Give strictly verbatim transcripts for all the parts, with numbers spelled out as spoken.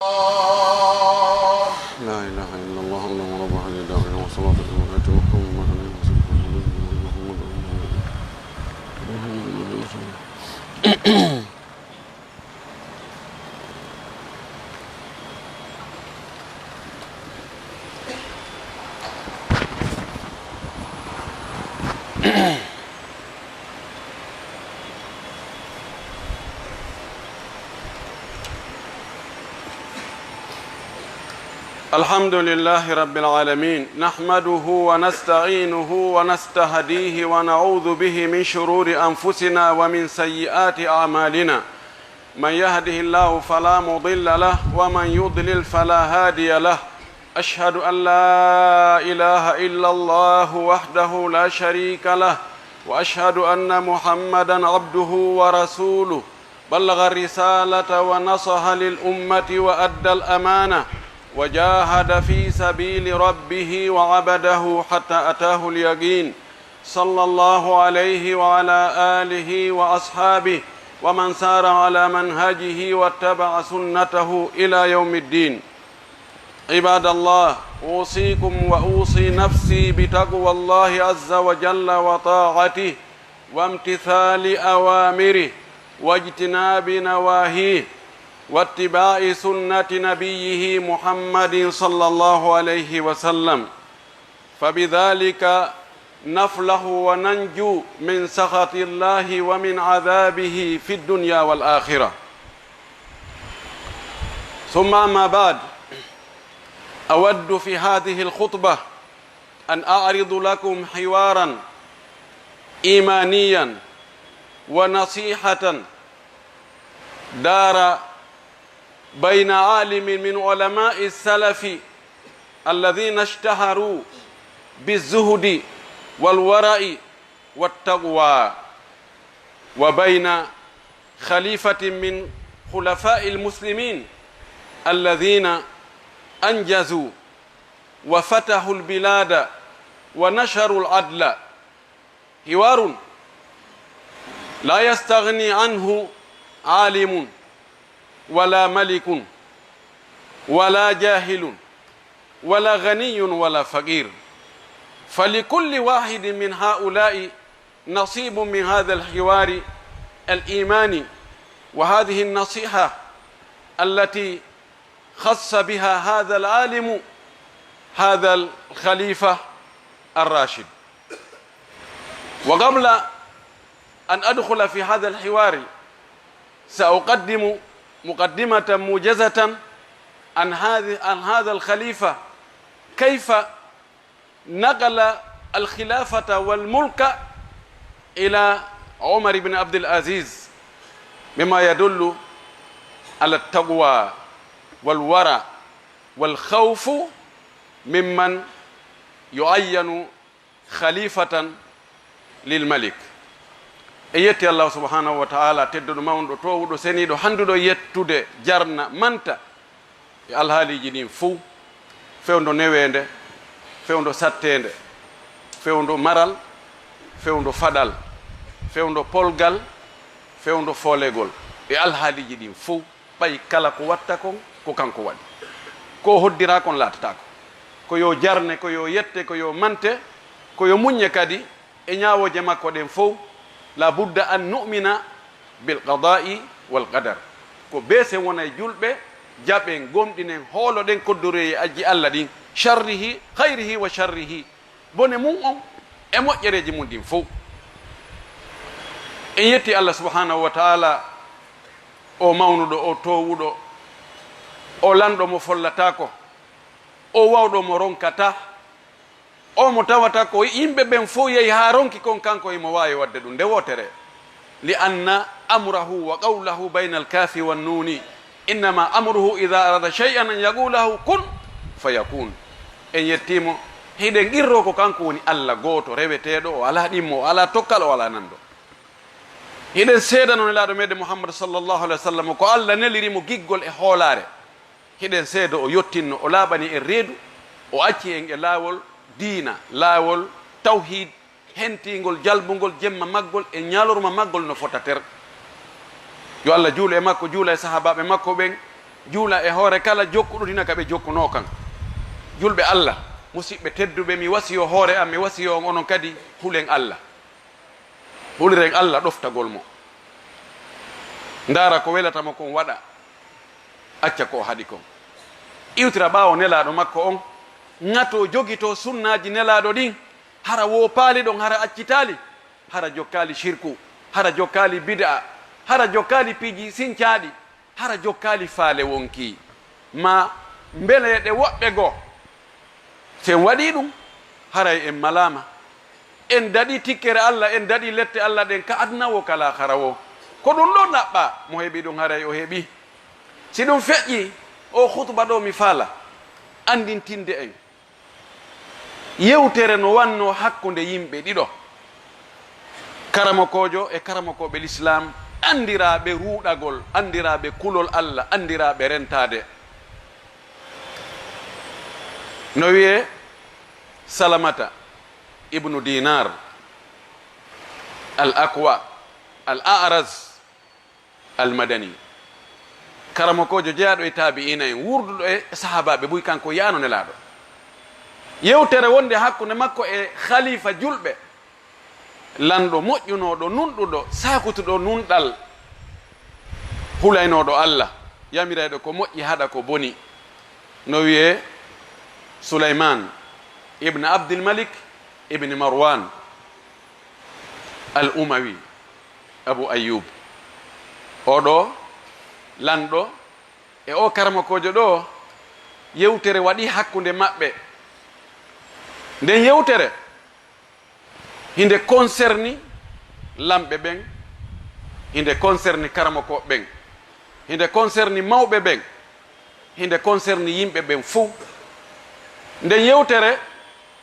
لا إله إلا الله، اللهم رب هذه الدعوة والصلاة والملائكة وقوم ما عليه وسلم محمد رسول الله. الحمد لله رب العالمين، نحمده ونستعينه ونستهديه ونعوذ به من شرور أنفسنا ومن سيئات أعمالنا. من يهده الله فلا مضل له ومن يضلل فلا هادي له. أشهد أن لا إله إلا الله وحده لا شريك له، وأشهد أن محمدا عبده ورسوله، بلغ الرسالة ونصح للأمة وأدى الأمانة، وجاهد في سبيل ربه وعبده حتى أتاه اليقين، صلى الله عليه وعلى آله وأصحابه ومن سار على منهجه واتبع سنته إلى يوم الدين. عباد الله، أوصيكم وأوصي نفسي بتقوى الله عز وجل وطاعته وامتثال أوامره واجتناب نواهيه واتباع سنة نبيه محمد صلى الله عليه وسلم، فبذلك نفلح وننجو من سخط الله ومن عذابه في الدنيا والآخرة. ثم أما بعد، أود في هذه الخطبة أن أعرض لكم حوارا إيمانيا ونصيحة دار بين عالم من علماء السلف الذين اشتهروا بالزهد والورع والتقوى، وبين خليفة من خلفاء المسلمين الذين أنجزوا وفتحوا البلاد ونشروا العدل. حوار لا يستغني عنه عالم ولا ملك ولا جاهل ولا غني ولا فقير، فلكل واحد من هؤلاء نصيب من هذا الحوار الإيماني، وهذه النصيحة التي خص بها هذا العالم هذا الخليفة الراشد. وقبل أن أدخل في هذا الحوار، سأقدم مقدمة موجزة عن هذه، عن هذا الخليفة، كيف نقل الخلافة والملك إلى عمر بن عبد العزيز، مما يدل على التقوى والورع والخوف ممن يعين خليفة للملك. En yetti Allah subhanahu wa ta'ala, tedduɗo, mawnuɗo, toowuɗo, seniiɗo, hannduɗo yettude, jarna, manta e alhaaliiji ɗin fow, fewndo neweende, fewndo satteende, fewndo maral, fewndo faɗal, fewndo polgal, fewndo foolegol, e alhaaliiji ɗin fow. Ɓay kala ko watta kon, ko kanko waɗi. Ko hoddiraa kon laatataako. Ko yo jarne, ko yo yette, ko yo mante, ko yo muññe kadi e ñaawooje makko ɗen fow. La budda an nu'mina bil qada'i wal qadar. Ko beese wona e julɓe, jaɓen, gomɗinen, hooloɗen koddoroye ajji Allah ɗin, sharrihi, khayrihi wa sharrihi, bone mun on e moƴƴereeji mun ɗin fow. En yetti Allah subhanahu wa ta'ala, o mawnuɗo, o toowuɗo, o lanɗo mo follataako, o wawɗo mo ronkataa, o mo tawata ko yimɓe ɓen fow yehi haa ronki kon, kanko himo waawi waɗde ɗum nde wootere. Li anna amrahu wa qawlahu bayna alkaafi wannuuni. Innama amruhu ida arada shay'an an yaqulahu kun fayakun. En yettiimo, hiɗen qirroo ko kanko woni Allah gooto, reweteeɗo, o alaa ɗimmo, o alaa tokkal, o alaa nanndo. Hiɗen seedanoo Nelaaɗo meɗen Muhammad sallallahu alaihi wa sallam ko Allah neliri mo giggol e hoolaare. Hiɗen seedo o yottinno, o laaɓani en reedu, o acci en e laawol diina, laawol tawhiid, hentiingol, jalbungol jemma maggol e ñalorma maggol no fota ter. Yo Allah juulu e makko, juula e sahaabaaɓe makko ɓen, juula e hoore kala jokkuɗo dina ka ɓe jokkunoo kan. Julɓe Allah, musiɓɓe tedduɓe, mi wasiyoo hoore am, mi wasiyoo on onon kadi, hulen Allah. Huliren Allah ɗoftagol mo. Ndaara ko welata mo kon waɗa, acca ko o haɗi kon. Iwtira ɓaawo Nelaaɗo makko on, ŋato jogitoo sunnaaji Nelaaɗo ɗin, hara woo paali ɗon, hara accitaali, hara jokkaali shirku, hara jokkaali bid'a, hara jokkaali piiji sincaaɗi, hara jokkaali faale wonkii, maa mbeleeɗe woɓɓe goo. Si en waɗii ɗum, haray en malaama. En daɗii tikkere Alla, en daɗii lette Alla ɗen ka aduna woo ka laakara woo. Ko ɗum ɗoo ɗaɓɓaa, mo heɓi ɗum haray o heɓii. Si ɗum feƴƴii, oo hutuba ɗoo mi faala anndintinde en. Yewtere no wannoo hakkunde yimɓe ɗiɗo, karamokoojo e karamokooɓe Lislaam, anndiraaɓe ruuɗagol, anndiraaɓe kulol Alla, anndiraaɓe rentaade. No wiyee Salamata ibnu Dinar al Akwa al A'raz al Madani, karamokoojo jeyaaɗo e taabi'iina en, wuurduɗo e sahaabaaɓe buy, kanko yi'aano Nelaaɗo. Yewtere wonde hakkunde makko e khalifa julɓe, lanɗo moƴƴunooɗo, nunɗuɗo, saakutuɗo nunɗal, hulaynooɗo Alla, yamirayɗo ko moƴƴi, haɗa ko boni. No wiyee Sulaymaan ibn Abdul Malik ibn Marwan al Umawi. Abu Ayyub. Oo ɗoo lanɗo e oo karamokoojo ɗoo, yewtere waɗii hakkunde maɓɓe. Nden yewtere, hinde concerni lamɓe ɓen, hinde concerni karamokooɓe ɓen, hinde concerni mawɓe ɓen, hinde concerni yimɓe ɓen fuu. Nden yewtere,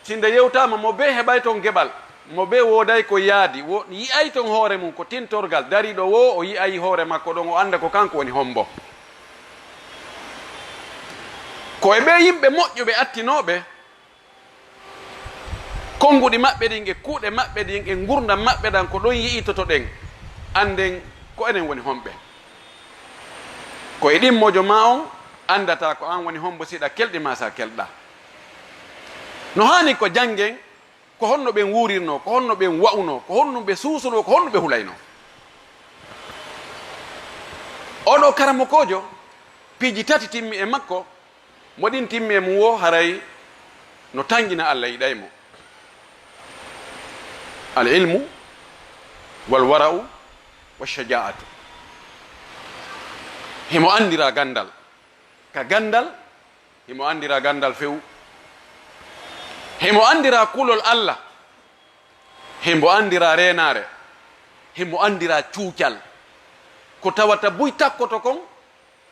si nde yewtaama, mo bee heɓay ton geɓal, mo bee wooday ko yaadi, wo-, yi'ay ton hoore mum ko tintorgal, dariiɗo woo, o yi'ay hoore makko ɗon, o annda ko kanko woni hombo. Ko e ɓee yimɓe moƴƴuɓe attinooɓe, konnguɗi maɓɓe ɗin e kuuɗe maɓɓe ɗin e ngurndan maɓɓe ɗan, ko ɗon yi'itotoɗen, annden ko enen woni homɓe. Ko e ɗimmojo maa on anndata ko an woni hombo, si ɗa kelɗi maa si a kelɗaa. No haani ko janngen ko honno ɓen wuurirnoo, ko honno ɓen wa'unoo, ko honno ɓe suusunoo, ko honno ɓe hulaynoo. Oo ɗoo karamokoojo, piiji tati timmi e makko, mo ɗin timmi e mum woo, haray no tanƴina Alla, yiɗay mo. Al ilmu wal wara'u wa shaja'atu. Himo anndiraa ganndal. Ka ganndal, himo anndiraa ganndal few. Himo anndiraa kulol Alla. Himo anndiraa reenaare. Himo anndiraa cuucal. Ko tawata buy takkoto kon,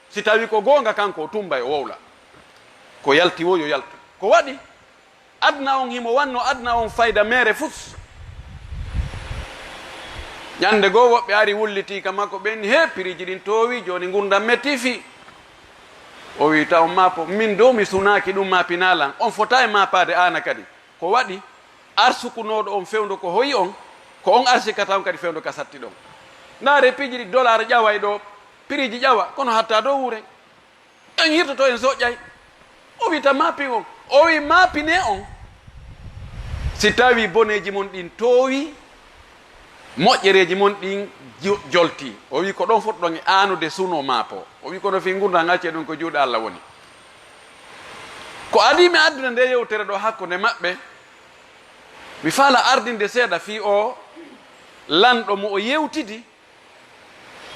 si tawii ko goonga, kanko o tummbay, o wowla. Ko yalti woo yo yaltu. Ko waɗi? Aduna on himo wannoo aduna on fayda meere fus. Ɲande goo woɓɓe ari wullitii ka makko, ɓe inni, "Hee, piriiji ɗin toowii, jooni ngurndan mettii fii." O wi'i, "Ta on maapo, min dow mi sunaaki ɗum maapinaa lan. On fotaay maapaade aana kadi." Ko waɗi? Arsukunooɗo on fewndo ko hoyi on, ko on arsikata on kadi fewndo ka satti ɗon. Ndaaree piiji ɗi, dollar ƴaway ɗoo, piriiji ƴawa, kono hatta dow wuuray. En hirtoto, en soƴƴay. O wi'i, "Ta maapin on." O wi'i, "Maapinee on. Si tawii boneeji mon ɗin toowii, moƴƴereeji mon ɗin jo-, joltii." O wi'i, "Ko ɗon foti ɗon e aanude suno maapo." O wi'i, "Kono fii ngurndan, accee ɗum ko juuɗe Alla woni." Ko adii mi addude ndee yewtere ɗoo hakkunde maɓɓe, mi faala ardinde seeɗa fii oo lanɗo mo o yewtidi,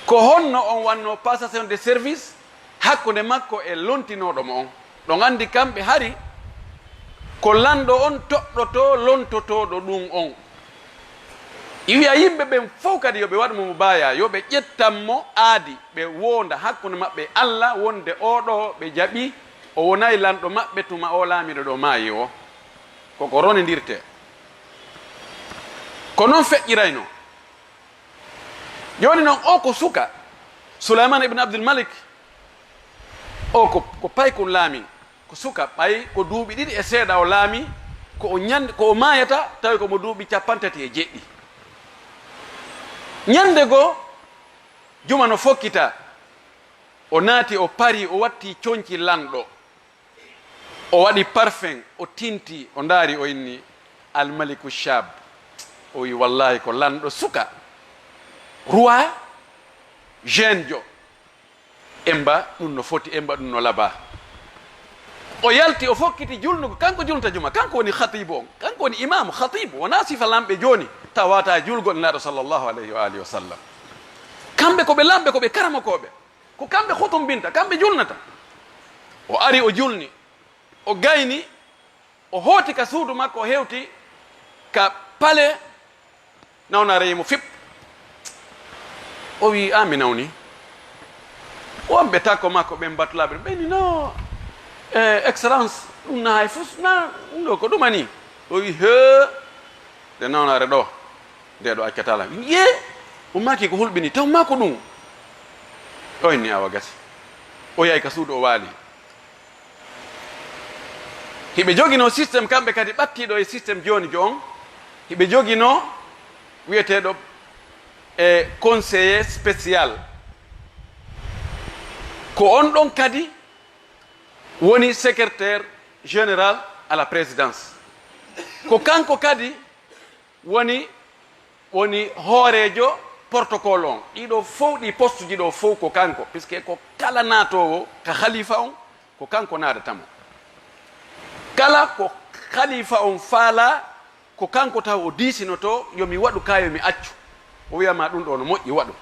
ko honno on wannoo passation de service hakkunde makko e lontinooɗo mo on. Ɗon anndi kamɓe hari ko lanɗo on toɗɗotoo lontotooɗo ɗum on. I wi'a yimɓe ɓen fow kadi yo ɓe waɗu mo mo baayaa, yo ɓe ƴettan mo aadi, ɓe woonda hakkunde maɓɓe e Alla wonde oo ɗoo ɓe jaɓi, o wonay lanɗo maɓɓe tuma oo laamiiɗo ɗoo maayi oo. Ko ko ronindirtee. Ko non feƴƴiraynoo. Jooni non, oo ko suka, Sulaymaan ibn Abdul Malik, oo ko, ko paykun laamii, ko suka, ɓay ko duuɓi ɗiɗi e seeɗa o laamii, ko o ɲan-, ko o maayata, tawi ko mo duuɓi cappanɗe tati e jeɗɗi. Ɲande goo, juma no fokkitaa, O naati, o pari, o watti conci lanɗo. O waɗi parfum, o tinti, o ndaari, o inni, "Al Maliku Shab." O wi, "Wallahi ko lanɗo suka. Roi, jeune jo. Emba ɗum no foti, emba ɗum no laba." O yalti, o fokkiti julnugo, kanko julnata juma, kanko woni khatibu on, kanko woni imamu, khatibu, wona sifa lamɓe jooni, tawata julgol Nulaaɗo sallallahu alayhi wa alihi wa sallam. Kamɓe ko ɓe lamɓe, ko ɓe karamokooɓe, ko kamɓe hutumbinta, kamɓe julnata. O ari, o julni, o gayni, o hooti ka suudu makko, o hewti ka palais nawnaare mo fip. O wi, "A mi nawni." Wonɓe takko makko ɓen batulaaɓe ɓe ni, "No, eh, excellence, ɗum na hay fus, na ɗum ɗo ko ɗuma ni?" O wi, "He, nde nawnaare ɗo, nde ɗo accata la." Ye, o maki ko hulɓini, taw ma ko ɗum. O inni, "Awa gasi." O yahi ka suudu, o waali. Hiɓe joginoo système kamɓe kadi ɓattiiɗo e système jooni jo on. Hiɓe joginoo wiyeteeɗo e conseiller spécial. Ko on ɗon kadi woni secrétaire général à la présidence. Ko kanko kadi woni, woni hooreejo protocole on. Ɗiɗo fow, ɗi postuji ɗo fow ko kanko, puisque ko kala naatoowo ka khalifa on, ko kanko naadatamo. Kala ko khalifa on faala, ko kanko taw o diisinoto, "Yo mi waɗu ka, yo mi accu." O wiyama, "Ɗum ɗo no moƴƴi, waɗu."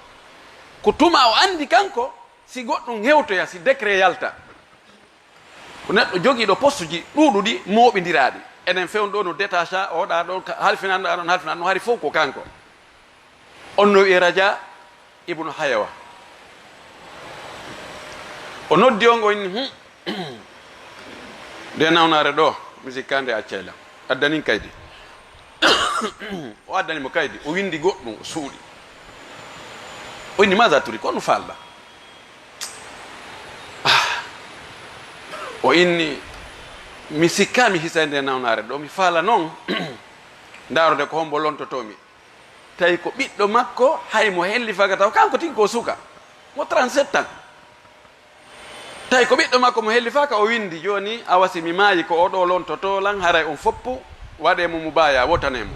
Ko tuma o andi kanko, si goɗɗum hewtoya, si décret yalta. Ko neɗɗo jogiiɗo postuji ɗuuɗuɗi, mooɓindiraaɗi. Enen fewn ɗo no détacha, oɗa ɗon ka-, halfinanɗa ɗon, halfinanɗa ɗon, hari fow ko kanko. On no wi'e Raja ibnu Hayawa. O noddi on, o inni, "Hum, nde nawnaare ɗo, mi sikka nde accay lan. Addanin kaydi." O addani mo kaydi, o windi goɗɗum, o suuɗi. O inni, "Maza turi, ko no faalɗa?" Ah. O inni, "Mi sikka mi hisay nde nawnaare ɗo, mi faala non ndaarode ko hombo lontoto mi." Tawi ko ɓiɗɗo makko, hay mo hellifaaka taw, kanko tigi ko suka, mo trente-sept ans. Tawi ko ɓiɗɗo makko mo hellifaaka, o windi, "Jooni, awa si mi maayi, ko oɗo lontoto lan, haray on foppu waɗe mo mubaya, wotane mo."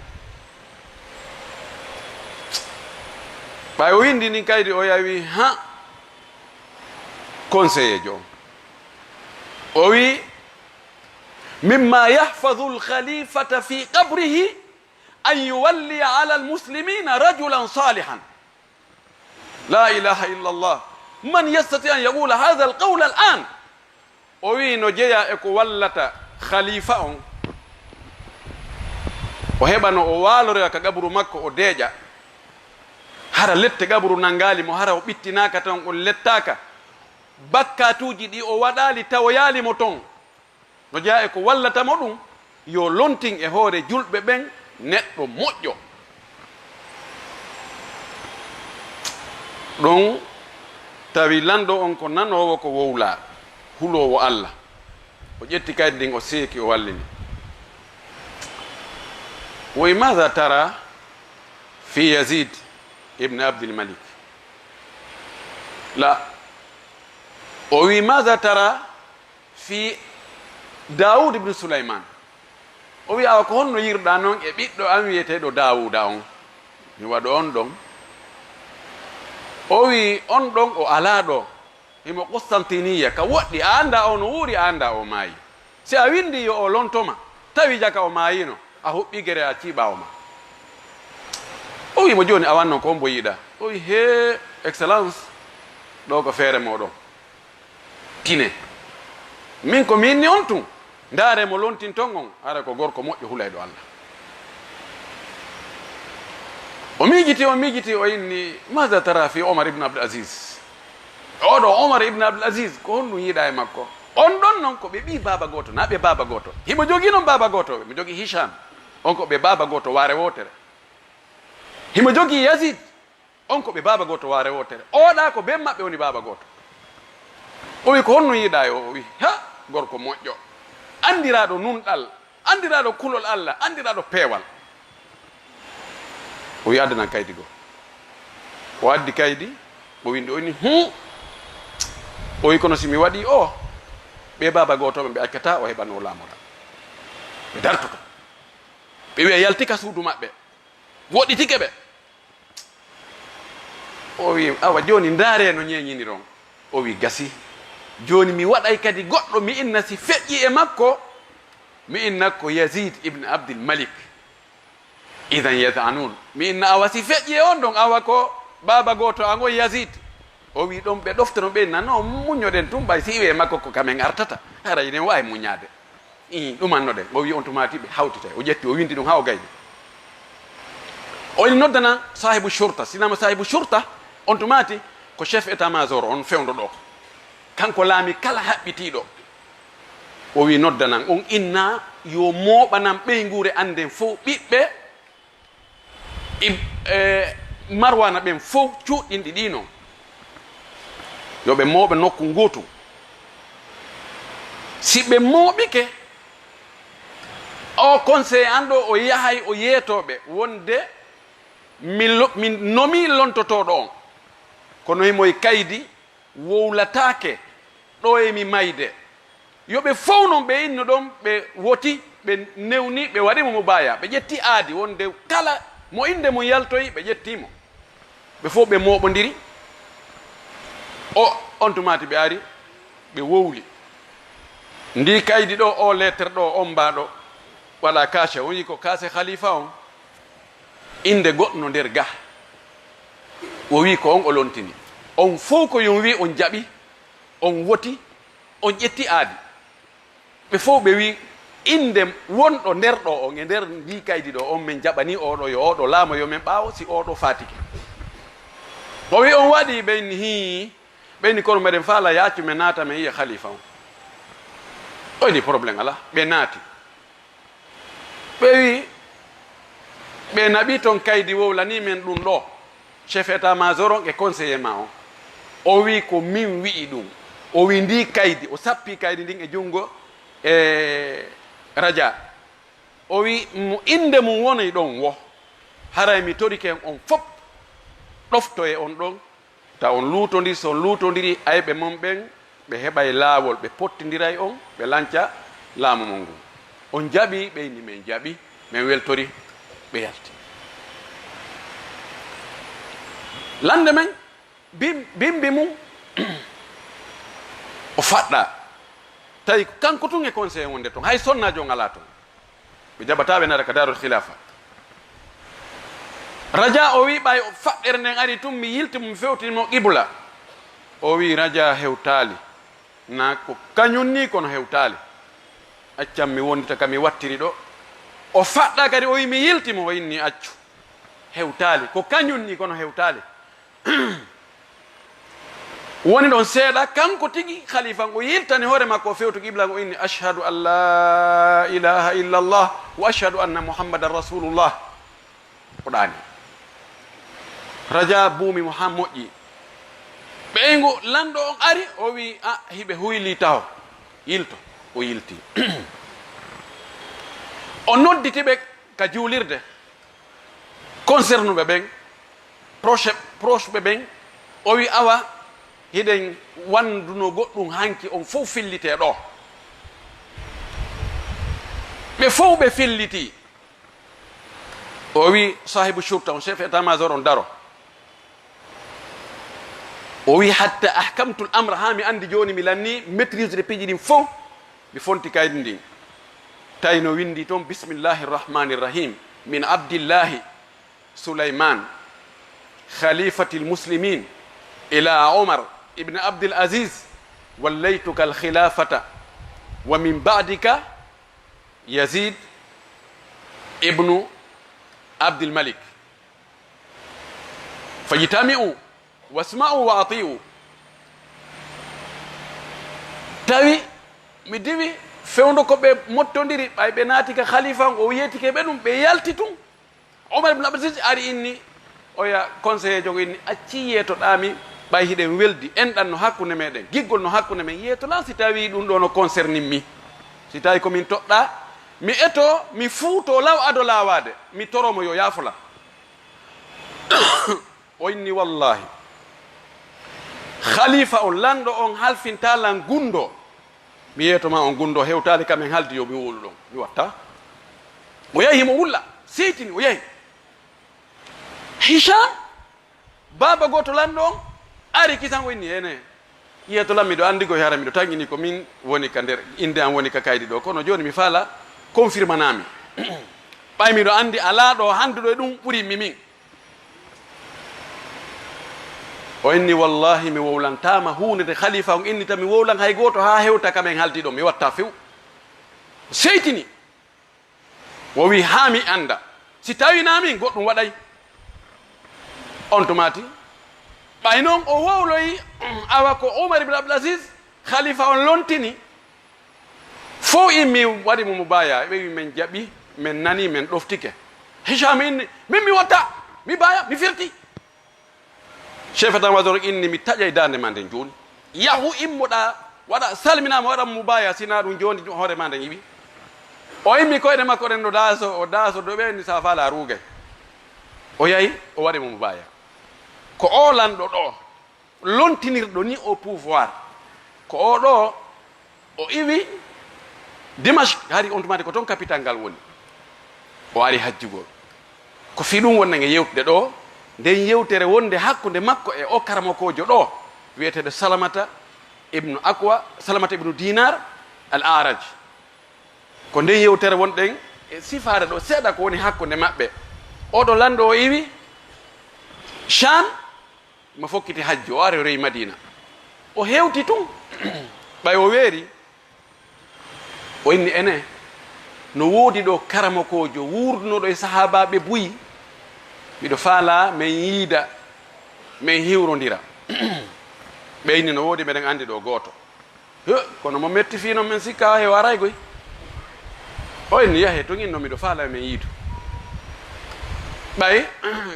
Ɓay o windi ndin kaydi, o yawi ha conseiller jo on. O wi, "Mimma yahfadhu al-khalifata fi qabrihi an yuwalliya ala al-muslimina rajulan salihan." La ilaha illa Allah. Man yastati an yaqula hadha al-qawla al-an? O wi no jeya e ko wallata khalifa on. O heɓano o waaloroya ka gaburu makko, o deeƴa. Hara lette gaburu nangaali mo, hara o ɓittinaaka ton, on lettaaka. Bakkatuuji ɗi o waɗaali tawoyaali mo ton. No jeyaa e ko wallata mo ɗum, yo lontin e hoore julɓe ɓen neɗɗo moƴƴo. Ɗon tawi lanɗo on ko nanoowo ko wowlaa, huloowo Alla. O ƴetti kaydi ndin, o seeki, o wallini. Woy, "Maada tara fi Yazid ibn Abdul Malik?" La. O wi, "Maada tara fi Daawud ibn Sulayman?" O wi, "Awa ko honno yiruɗaa non e ɓiɗɗo an wiyeteeɗo Daawuda on? Mi waɗo on ɗon." O wi, "On ɗon o alaa ɗo. Himo Qustantiniya, ka woɗɗi, a anndaa o no wuuri, a anndaa o maayi. Si a windi yo o lonto ma, tawi jaka o maayino, a huɓɓi gere a ciiɓa o ma." O wi mo, "Jooni a wanno ko mbo yiɗa." O wi, "Hee, Excellence, ɗo ko feere moɗon. Tine. Min ko mi inni on tun, ndaare mo lontinton on, hara ko gorko moƴƴo hulayɗo Alla." O miijiti, o miijiti, o inni, "Maada tara fi Omar ibn Abdul Aziz?" Oɗo Omar ibn Abdul Aziz, ko honɗum yiɗa e makko? On ɗon non ko ɓe ɓii baaba gooto, na ɓe baaba gooto. Himo jogii non baaba gooto, himo jogii Hisham. On ko ɓe baaba gooto, waare wootere. Himo jogii Yazid. On ko ɓe baaba gooto, waare wootere. Oɗa ko ben maɓɓe woni baaba gooto. O wi, "Ko honɗum yiɗa e o?" O wi, "Ha, gorko moƴƴo. Andiraaɗo nunɗal." Andiraaɗo kulol Alla, andiraaɗo peewal. O wi, "Addanan kaydi goo." O addi kaydi, o windi, o inni, "Hum, O wi, "Kono si mi waɗii o, ɓe baaba gooto ɓe, ɓe accataa o heɓa no o laamora. Ɓe dartoto. Ɓe wi'a yalti ka suudu maɓɓe. Woɗɗitike ɓe." O wi, "Awa jooni ndaaree no ñeeñiniron." O wi, "Gasi. Jooni mi waɗay kadi goɗɗo, mi inna si feƴƴi e makko, mi inna ko Yazid ibn Abdul Malik. Idan yad'anun. Mi inna awa si feƴƴi e on ɗon, awa ko baaba gooto an on Yazid." O wi, "Ɗon ɓe ɗoftono ɓe nano, muññoɗen tun ɓay si iwe e makko ko kamen artata. Haray enen waawi muññaade." Ii, ɗumannoɗen. O wi, "On tumaati ɓe hawtitay." O ƴetti, o windi ɗum haa o gayni. O wi, "Noddana saahibu shurta." Sinama saahibu shurta, on tumaati ko chef état major on fewndo ɗo. Kanko laami kala haɓɓitiiɗo. O wi, "Noddanan on inna yo mooɓanan ɓeynguure an nden fow ɓiɓɓe Ib-, e, Marwana ɓen fow cuuɗinɗi ɗi non. Yo ɓe mooɓe nokku ngootu. Si ɓe mooɓike, o conseil an ɗo o yahay o yeetoo ɓe wonde mi lo-, mi nomii lontotooɗo on. Kono himo e kaydi wowlataake ɗo e mi mayde. Yo ɓe fow non ɓe inno ɗon, ɓe woti, ɓe newni, ɓe waɗi mo mo baaya. Ɓe ƴetti aadi wonde kala mo innde mum yaltoyi, ɓe ƴetti mo. Ɓe fow ɓe mooɓondiri. O, on tumaati ɓe ari, ɓe wowli. Ndi kaydi ɗo, o lettre ɗo, on mbaaɗo, wala kaase, on yi ko kaase khalifa on. Innde goɗɗo no nder ga. O wi ko on o lontini. On fow ko yon wi on jaɓi, on woti, on ƴetti aadi. Ɓe fow ɓe wi innde wonɗo nder ɗo on, e nder ndi kaydi ɗo on, min jaɓani oɗo, yo oɗo laamoyo men ɓaawo si oɗo faatike. O wi on waɗi, ɓe inni hii, ɓe inni kono meɗen faala yaacu men naata men yiya khalifa on. O inni problème ala, ɓe naati. Ɓe wi, ɓe naɓi ton kaydi wowlani men ɗum ɗo, chef état major on e conseiller ma on. O wi ko min wi'i ɗum. O wi ndi kaydi, o sappi kaydi ndin e junngo e Raja. O wi mo innde mum woni ɗon wo. Haray mi torike on fof ɗoftoye on ɗon. Taw on luutondir, so on luutondiri ayɓe mon ɓen, ɓe heɓay laawol, ɓe pottindiray on, ɓe lanca laamu mon ngun. On jaɓi? Ɓe inni, "Men jaɓi, men weltori." Ɓe yalti. Lande men, bim-, bimbi mum, o faɗɗa. Tawi ko kanko tun e conseil wonde ton, hay sonnaajo on alaa ton. Ɓe jaɓataa ɓe naata ka Daarul Khilaafa. Raja o wi, "Ɓay o faɗɗere nden ari tun, mi yilti mo, mi fewtini mo qibla." O wi, "Raja hewtaali. Na ko kañun ni kono hewtaali. Accan mi wondita ka mi wattiri ɗo." O faɗɗa kadi, o wi, "Mi yilti mo." O inni, "Accu. Hewtaali. Ko kañun ni kono hewtaali." Woni ɗon seeɗa, kanko tigi khalifa o yiltani hoore makko, o fewtu qibla, o inni, "Ashhadu an la ilaha illallah wa ashhadu anna Muhammadan rasulullah." O ɗaani. Raja buumi mo haa moƴƴi. Ɓeyngu lanɗo on ari, o wi, "A, hiɓe huyli taho. Yilto." O yilti. O nodditi ɓe ka juulirde. Concernuɓe ɓen, proche, proche ɓe ɓen, o wi, "Awa, hiɗen wanduno goɗɗum hanki, on fof fillite ɗo." Ɓe fof ɓe filliti. O wi, "Sahibu shurta on, chef état major on, daro." O wi, "Hatta ahkamtul amra, haa mi anndi jooni, mi lanni maîtrise de piiji ɗin fof." Mi fonti kaydi ndin. Tawi no windi toon, "Bismillahi rahmani rahim. Min Abdillahi Sulayman, khalifatil muslimin, ila Umar ibn Abdul Aziz, wallaytuka al khilafata, wa min ba'dika Yazid ibnu Abdul Malik. Fajtami'u wasma'u wa ati'u." Tawi mi diwi fewndo ko ɓe mottondiri, ɓay ɓe naati ka khalifa on, o yeetike ɓe ɗum, ɓe yalti tun. Omar ibn Abdul Aziz ari inni, oya conseiller jogo inni, "Acci yeetoɗaa mi, ɓay hiɗen weldi, enɗan no hakkunde meɗen, giggol no hakkunde men, yeetoɗaa si tawi ɗum ɗo no concerni mi. Si tawi ko min toɗɗaa, mi eto, mi fuuto law ado laawaade, mi toro mo yo yaafolan." O inni, "Wallahi, Khalifa on, lanɗo on halfinta lan gundo. Mi yeeto ma on gundo hewtaali ka men haldi yo mi wowlu ɗon. Mi watta. O yahi himo wulla. Seytini o yahi. Hisham, baaba gooto lanɗo on, ari kisan o inni, "Ene, yeeto lan miɗo anndi koy hara miɗo tanƴini ko min woni ka nder innde an woni ka kaydi ɗo. Kono jooni mi faala confirmanaa mi. Ɓay miɗo anndi alaa ɗo hannduɗo e ɗum ɓuri mi min." O inni, "Wallahi, mi wowlantaama huunde nde khalifa on innita, mi wowlan hay gooto haa hewta ka men haldi ɗon, mi watta few." Seytini. O wi, "Haa mi annda. Si tawinaa min, goɗɗum waɗay." On tumaati, ɓay non o wowloyi, awa ko Umar ibn Abdul Aziz, khalifa on lontini. Fow immi waɗi mo mo baaya, ɓe wi, "Men jaɓi, men nani, men ɗoftike." Hisham inni, "Min mi watta, mi baaya, mi firti." Chef état-major inni, "Mi taƴay daande ma nden jooni. Yahu immoɗa, waɗa salminaama, waɗa mo baaya, sina ɗum jooni hoore ma nden iwi." O immi koyɗe makko ɗen no daaso, o daaso dow ɓe ni sa faala ruugay. O yahi, o waɗi mo mo baaya. Ko o lanɗo ɗo, lontinirɗo ni au pouvoir. Ko o ɗo, o iwi Dimashq, hari on tumaati ko ton capital ngal woni. O ari hajjugol. Ko fii ɗum wonɗen e yewtude ɗo, nden yewtere wonde hakkunde makko e o karamokoojo ɗo, wi'eteeɗo Salamata ibnu Akwa, Salamata ibnu Dinar al Araj. Ko nden yewtere wonɗen e sifaade ɗo seeɗa ko woni hakkunde maɓɓe. Oɗo lanɗo o iwi Sham, mo fokkiti hajju, o ari o rewi Madina. O hewti tun, ɓay o weeri, o inni, "Ene, no woodi ɗo karamokoojo wuurdunoɗo e sahaabaaɓe buy, miɗo faalaa men yiida, men hiwrondira." Ɓe inni, "No woodi, meɗen anndi ɗo gooto." He, kono mo metti fii non men sikka he o aray goy. O inni, "Yahe, to ngin no miɗo faalaa men yiidu." Ɓay,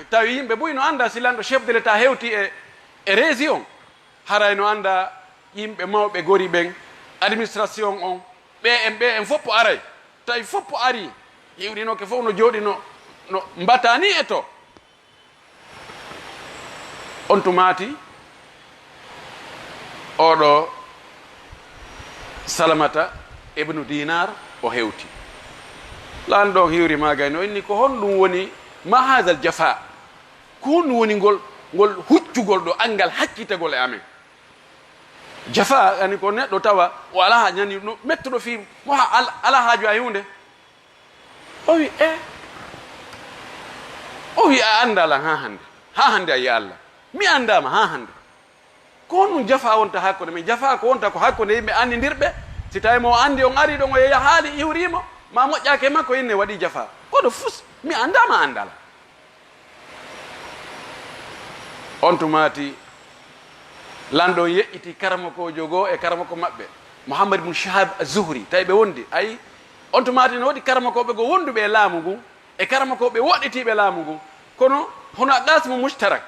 tawi yimɓe buy no annda si lanɗo chef de l'État hewti e, e région. Haray no annda yimɓe mawɓe gori ɓen, administration on, ɓe en, ɓe en foppo aray. Tawi foppo ari, hiwrinoke fof no jooɗi no, no mbatani e to. On tumaati, oɗo Salamata ibnu Dinar o hewti. Lanɗo on hiwri maagay no inni, "Ko honɗum woni ma hadal jafa? Ko honɗum woni ngol, ngol huccugol ɗo anngal hakkitagol e amen?" Jafa, ani ko neɗɗo tawa o alaa haa ñani, no mettuɗo fii mo ha-, al-, alaa haaju e huunde. O wi, "E?" O wi, "A anndaa lan haa hannde? Haa hannde a yi'a Allah? Mi anndaama haa hannde." Ko honɗum jafa wonta hakkunde men? Jafa ko wonta ko hakkunde yimɓe anndidirɓe. Si tawi mo anndi on ari ɗon o yeeya haali iwriimo, ma moƴƴaake makko inne waɗi jafa. Kono fus, mi anndaama anndala. On tumaati, lanɗo on yeƴƴiti karamokoojo goo e karamoko maɓɓe, Muhammad ibn Shihab Az-Zuhri, tawi ɓe wondi. Ayi, on tumaati no woodi karamokooɓe goo wonduɓe e laamu ngun, e karamokooɓe woɗɗitiiɓe laamu ngun. Kono hono Al-Qasim Mushtarak,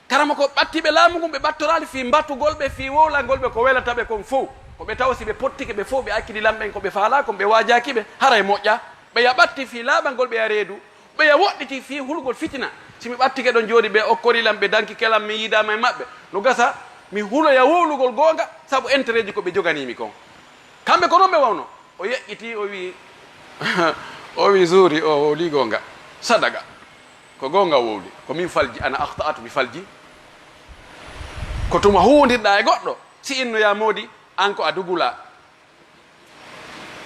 karamokooɓe ɓattiiɓe laamu ngun, ɓe ɓattoraali fii mbatugol ɓe, fii wowlangol ɓe ko welata ɓe kon fow. Ko ɓe tawa si ɓe pottike ɓe fow, ɓe accidi lamɓe en ko ɓe faalaa kon, ɓe waajaaki ɓe, haray moƴƴa. Ɓe ya ɓatti fii laaɓangol ɓe ya reedu. Ɓe ya woɗɗiti fii hulugol fitina. Si mi ɓattike ɗon jooni, ɓe okkori lan, ɓe danki kelan, mi yiidaama e maɓɓe. No gasa, mi huloya wowlugol goonga, sabu intérêt ji ko ɓe joganii mi kon. Kamɓe ko non ɓe wawno. O yeƴƴiti, o wi, o wi, "Zuhri, o wowli goonga. Sadaqa. Ko goonga o wowli. Ko min falji, ana akhta'tu, mi falji. Ko tuma huwondirɗaa e goɗɗo, si inno ya moodi, an ko a dugula.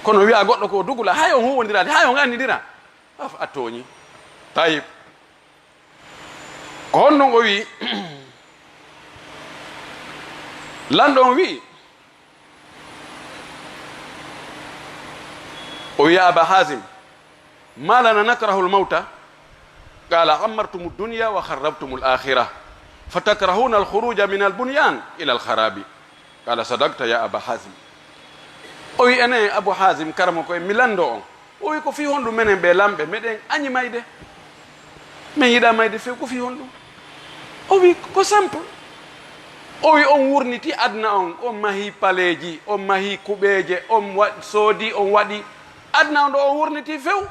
Kono wi'a goɗɗo ko o dugula, hay on huwondiraali, hay on anndidira. Af, a tooñi." Tayib. Ko honɗum o wi'i? Lanɗo on wi'i, o wi'i, "Aba Hazim, ma lana nakrahu al-mawta? Qala, ammartum ad-dunya wa kharrabtum al-akhirah. Fatakrahuna al-khuruja min al-bunyan ila al-kharabi." Qala, sadaqta ya Aba Hazim. O wi'i, "Enen Abu Hazim, karamoko en, mi lanndo on." O wi'i, "Ko fii honɗum menen ɓe lamɓe, meɗen añi mayde? Men yiɗaa mayde few, ko fii honɗum?" O wi'i, "Ko simple." O wi'i, "On wurniti aduna on, on mahi paleeji, on mahi kuɓeeje, on wa-, soodi, on waɗi. Aduna on ɗo on wurniti few.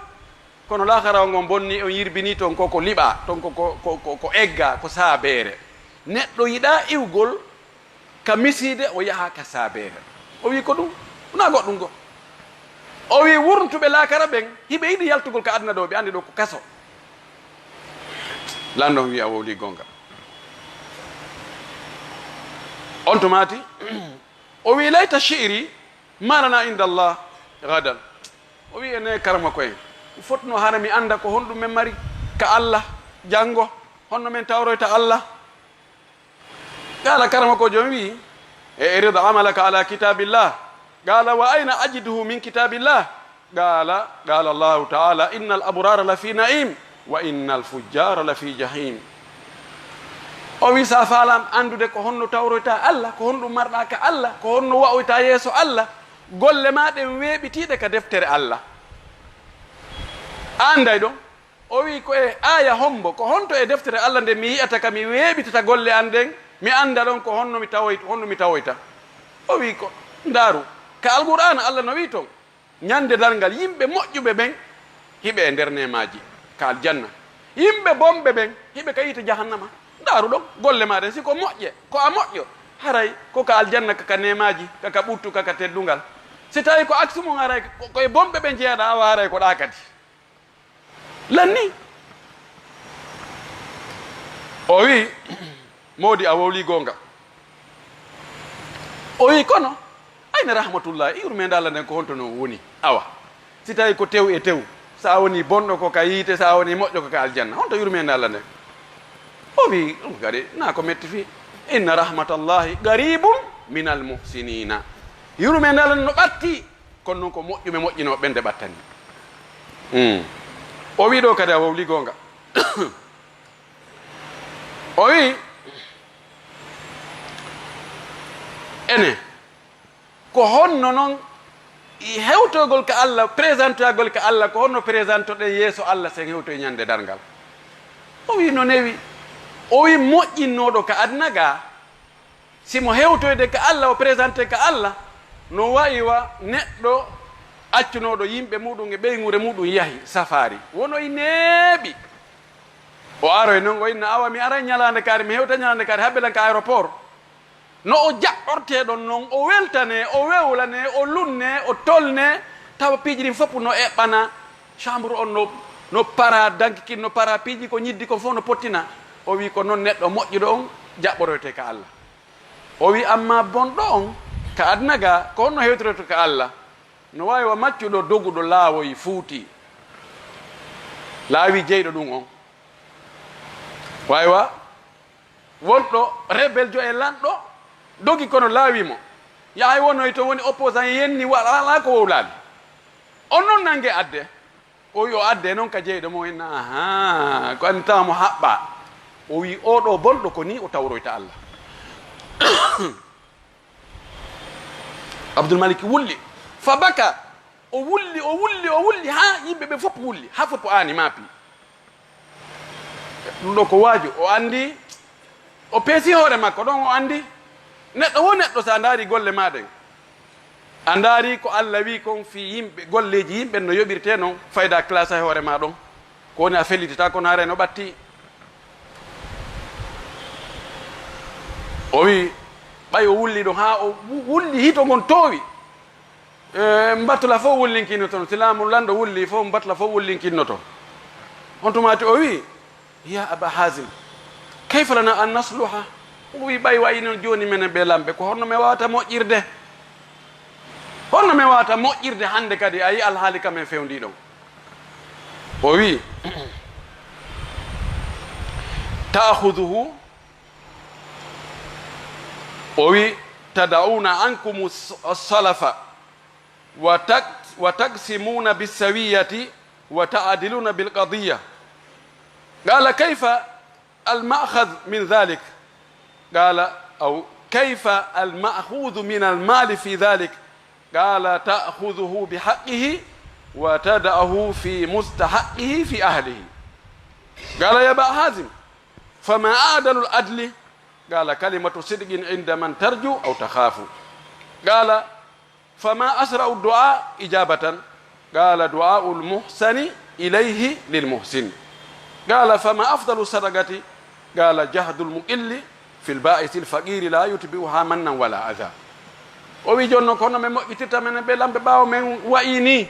Kono laakara on, on bonni, on yirbini ton ko, ko liɓaa, ton ko, ko, ko, ko, ko eggaa, ko saabeere. Neɗɗo yiɗaa iwgol ka misiide, o yaha ka saabeere. O wi ko ɗum, wonaa goɗɗum goo. O wi wurntuɓe laakara ɓen, hiɓe yiɗi yaltugol ka aduna ɗoo, ɓe anndi ɗoo ko kaso. Lanɗo on wi a wowlii goonga. On tumaati, o wi, "Layta shi'ri ma lana inda Allah gadan." O wi, "Ene karamoko en, mi fotno hara mi annda ko honɗum men mari ka Allah janngo, honno men tawroyta Allah." Qala, karamokoojo on wi, "I'rid amalaka ala kitabillah." Qala, "Wa ayna ajiduhu min kitabillah?" Qala, qala Allahu ta'ala, "Innal abrara lafi na'im, wa innal fujjara lafi jahim." O wi, "Sa faalam anndude ko honno tawroyta Allah, ko honɗum marɗa ka Allah, ko honno wa'oyta yeeso Allah, golle ma ɗen weeɓitiiɗe ka deftere Allah. A annday ɗon?" O wi, "Ko e aaya hombo, ko honto e deftere Allah nde mi yi'ata ka mi weeɓitata golle an ɗen, mi annda ɗon ko honno mi tawoy-, honno mi tawoyta?" O wi, "Ko, ndaaru, ka Alqur'aana Allah no wi ton, ñande darngal yimɓe moƴƴuɓe ɓen hiɓe e nder neemaaji ka aljanna. Yimɓe bonɓe ɓen hiɓe ka yiite jahannama. Ndaaru ɗon, golle ma ɗen, si ko moƴƴe, ko a moƴƴo, haray ko ka aljanna ka, ka neemaaji, ka, ka ɓuttu, ka, ka teddungal. Si tawi ko aksu mun, haray ko, ko e bonɓe ɓen jeyaɗa, awa haray ko ɗa kadi." Lanni. O wi, "Moodi, a wowli goonga." O wi, "Kono, ayna rahmatullah, yurmeende Allah nden ko honto non woni? Awa, si tawi ko tew e tew, sa woni bonɗo ko ka yiite, sa woni moƴƴo ko ka aljanna, honto yurmeende Allah nden?" O wi, "Ɗum kadi, na ko metti fii. Inna rahmatallahi qaribun minal muhsinina." Yurmeende Allah nden no ɓatti, kono non ko moƴƴuɓe moƴƴinooɓe ɓen nde ɓattani. Mm. O wi ɗo kadi a wowli goonga. O wi, ene, ko honno non i hewtogol ka Allah, présentagol ka Allah, ko honno présentoɗen yeeso Allah sen hewtoy ñande darngal? O wi, no newi. O wi, moƴƴinnooɗo ka aduna ga, si mo hewtoyde ka Allah, o présenté ka Allah, no wayi wa neɗɗo accunooɗo yimɓe muɗum e ɓeynguure muɗum yahi safaari. Wono i neeɓi. O aroy non, o inna, "Awa, mi aray ñalaande kaari, mi hewta ñalaande kaari, habbe lan ka aéroport." No o jaɓɓortee ɗon non, o weltanee, o wewlanee, o lunnee, o tolnee, tawa piiji ɗin fof no eɓɓana. Chambre on no, no para danki kin, no para piiji ko ñiddi kon fof no pottina. O wi, ko non neɗɗo moƴƴuɗo on jaɓɓoroytee ka Allah. O wi, amma bonɗo on ka aduna ga, ko honno hewtiroyta ka Allah? No waawi wa maccuɗo doguɗo laawoyi fuuti, laawi jeyɗo ɗum on. Waawi wa wonɗo rebeljo e lanɗo dogi kono laawi mo. Yahay wonoy to woni opposant yenni wa-, alaa ko wowlaali. On non nange adde. O wi o adde non ka jeyɗo mo en. Aha, ko anni tawa mo haɓɓa. O wi oɗo bonɗo ko ni o tawroyta Allah. Abdul Malik wulli. Fa baka. O wulli, o wulli, o wulli, haa yimɓe ɓe fof wulli, haa fof aani maapi. Ɗum ɗo ko waaju, o anndi, o peesi hoore makko ɗon, o anndi. Neɗɗo wo neɗɗo, so a ndaari golle maa ɗen, a ndaari ko Allah wi kon fii yimɓe, golleeji yimɓe no yoɓirtee non, fayda classe e hoore maa ɗon. Ko woni a fellitata, kono haray no ɓatti. O wi, ɓay o wulli ɗon, haa o wu-, wulli hito ngon toowi. E, mbatula fof wullinkinnoto no, si laamu lanɗo wulli fof, mbatula fof wullinkinnoto. On tumaati o wi, "Ya Aba Hazim, kayfa lana an nasluha?" O wi, "Ɓay wayi noon jooni menen ɓe lamɓe, ko honno men wawata moƴƴirde? Honno men wawata moƴƴirde hannde kadi, a yi alhaali ka men fewndi ɗon?" O wi, "Ta'khuduhu," o wi, "tada'una ankumu s-, salafa." وتك-، وتقسمون بالسوية وتعدلون بالقضية. قال: كيف المأخذ من ذلك؟ قال: أو كيف المأخوذ من المال في ذلك؟ قال: تأخذه بحقه وتدعه في مستحقه في أهله. قال: يا أبا حازم، فما أعدل العدل؟ قال: كلمة صدق عند من ترجو أو تخاف. قال: فما أسرع الدعاء إجابة؟ قال: دعاء المحسن إليه للمحسن. قال: فما أفضل الصدقة؟ قال: جهد المقل في البائس الفقير لا يتبعها منا ولا أذى. O wi, "Jooni noon, ko hono men moƴƴitirta menen ɓe lamɓe ɓaawo men wayi nii?"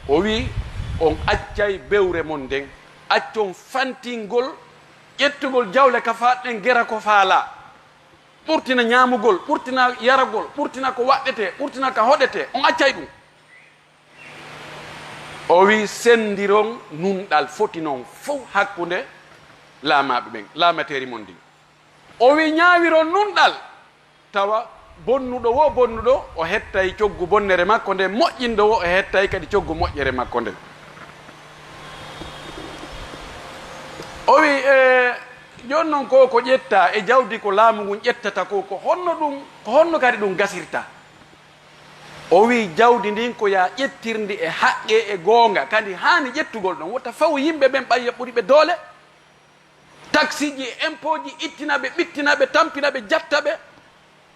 O wi, "On accay bewre mon nden, accon fantingol, ƴettugol jawle ka faalɗen gera ko faalaa, ɓurtina ñaamugol, ɓurtina yaragol, ɓurtina ko waɗɗetee, ɓurtina ka hoɗetee, on accay ɗum." O wi, "Senndiron nunɗal foti non fow hakkunde laamaaɓe ɓen, laamateeri mon ndin." O wi, "Ñaawiron nunɗal, tawa bonnuɗo wo bonnuɗo, o hettay coggu bonnere makko nden, moƴƴinɗo wo, o hettay kadi coggu moƴƴere makko nden." O wi, "E jooni noon, ko ko ƴettaa e jawdi ko laamu ngun ƴettata ko, ko honno ɗum, ko honno kadi ɗum gasirta?" O wi, "Jawdi ndin ko yaa ƴettirndi e haqqe e goonga, kadi haani ƴettugol ɗon. Wota fawu yimɓe ɓen ɓayya ɓuri ɓe doole. Taksiiji e impooji ittina ɓe, ɓittina ɓe, tampina ɓe, jatta ɓe,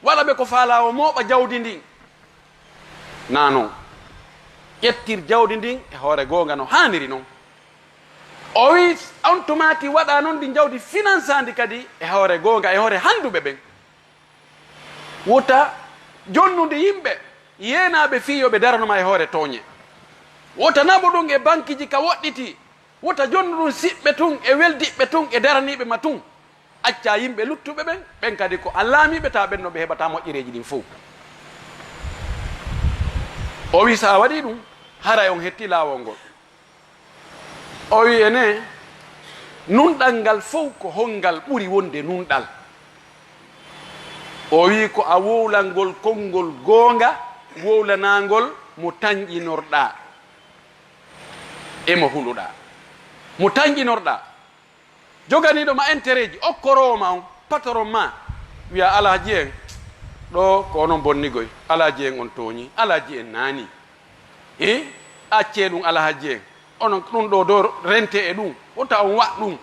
waɗa ɓe ko faalaa, o mooɓa jawdi ndin. Naa non. Ƴettir jawdi ndin e hoore goonga no haaniri non." O wi, "On tumaati waɗa non ndi jawdi finansaandi kadi e hoore goonga, e hoore handuɓe ɓen. Wota jonnude yimɓe, yeenaaɓe fii yo ɓe darano ma e hoore tooñe. Wota naɓu ɗum e bankiiji ka woɗɗiti. Wota jonnu ɗum siɓɓe tun e weldiɓɓe tun e daraniiɓe ma tun. Accaa yimɓe luttuɓe ɓen, ɓen kadi ko an laamiiɓe, tawa ɓen no ɓe heɓata moƴƴereeji ɗin fow." O wi, "So a waɗii ɗum, haray on hetti laawol ngol." O wi, "Ene, nunɗal ngal fow, ko hongal ɓuri wonde nunɗal?" O wi, "Ko a wowlangol konngol goonga, wowlanaangol mo tanƴinorɗaa e mo huluɗaa. Mo tanƴinorɗaa, joganiiɗo ma intérêt ji, okkoroowo ma on, patron ma, wiya, 'Alhaji en, ɗo ko onon bonnigoy, Alhaji en on tooñi, Alhaji en naani. E accee ɗum, Alhaji en, onon ɗum ɗo, do rente e ɗum, wota on waɗ ɗum.'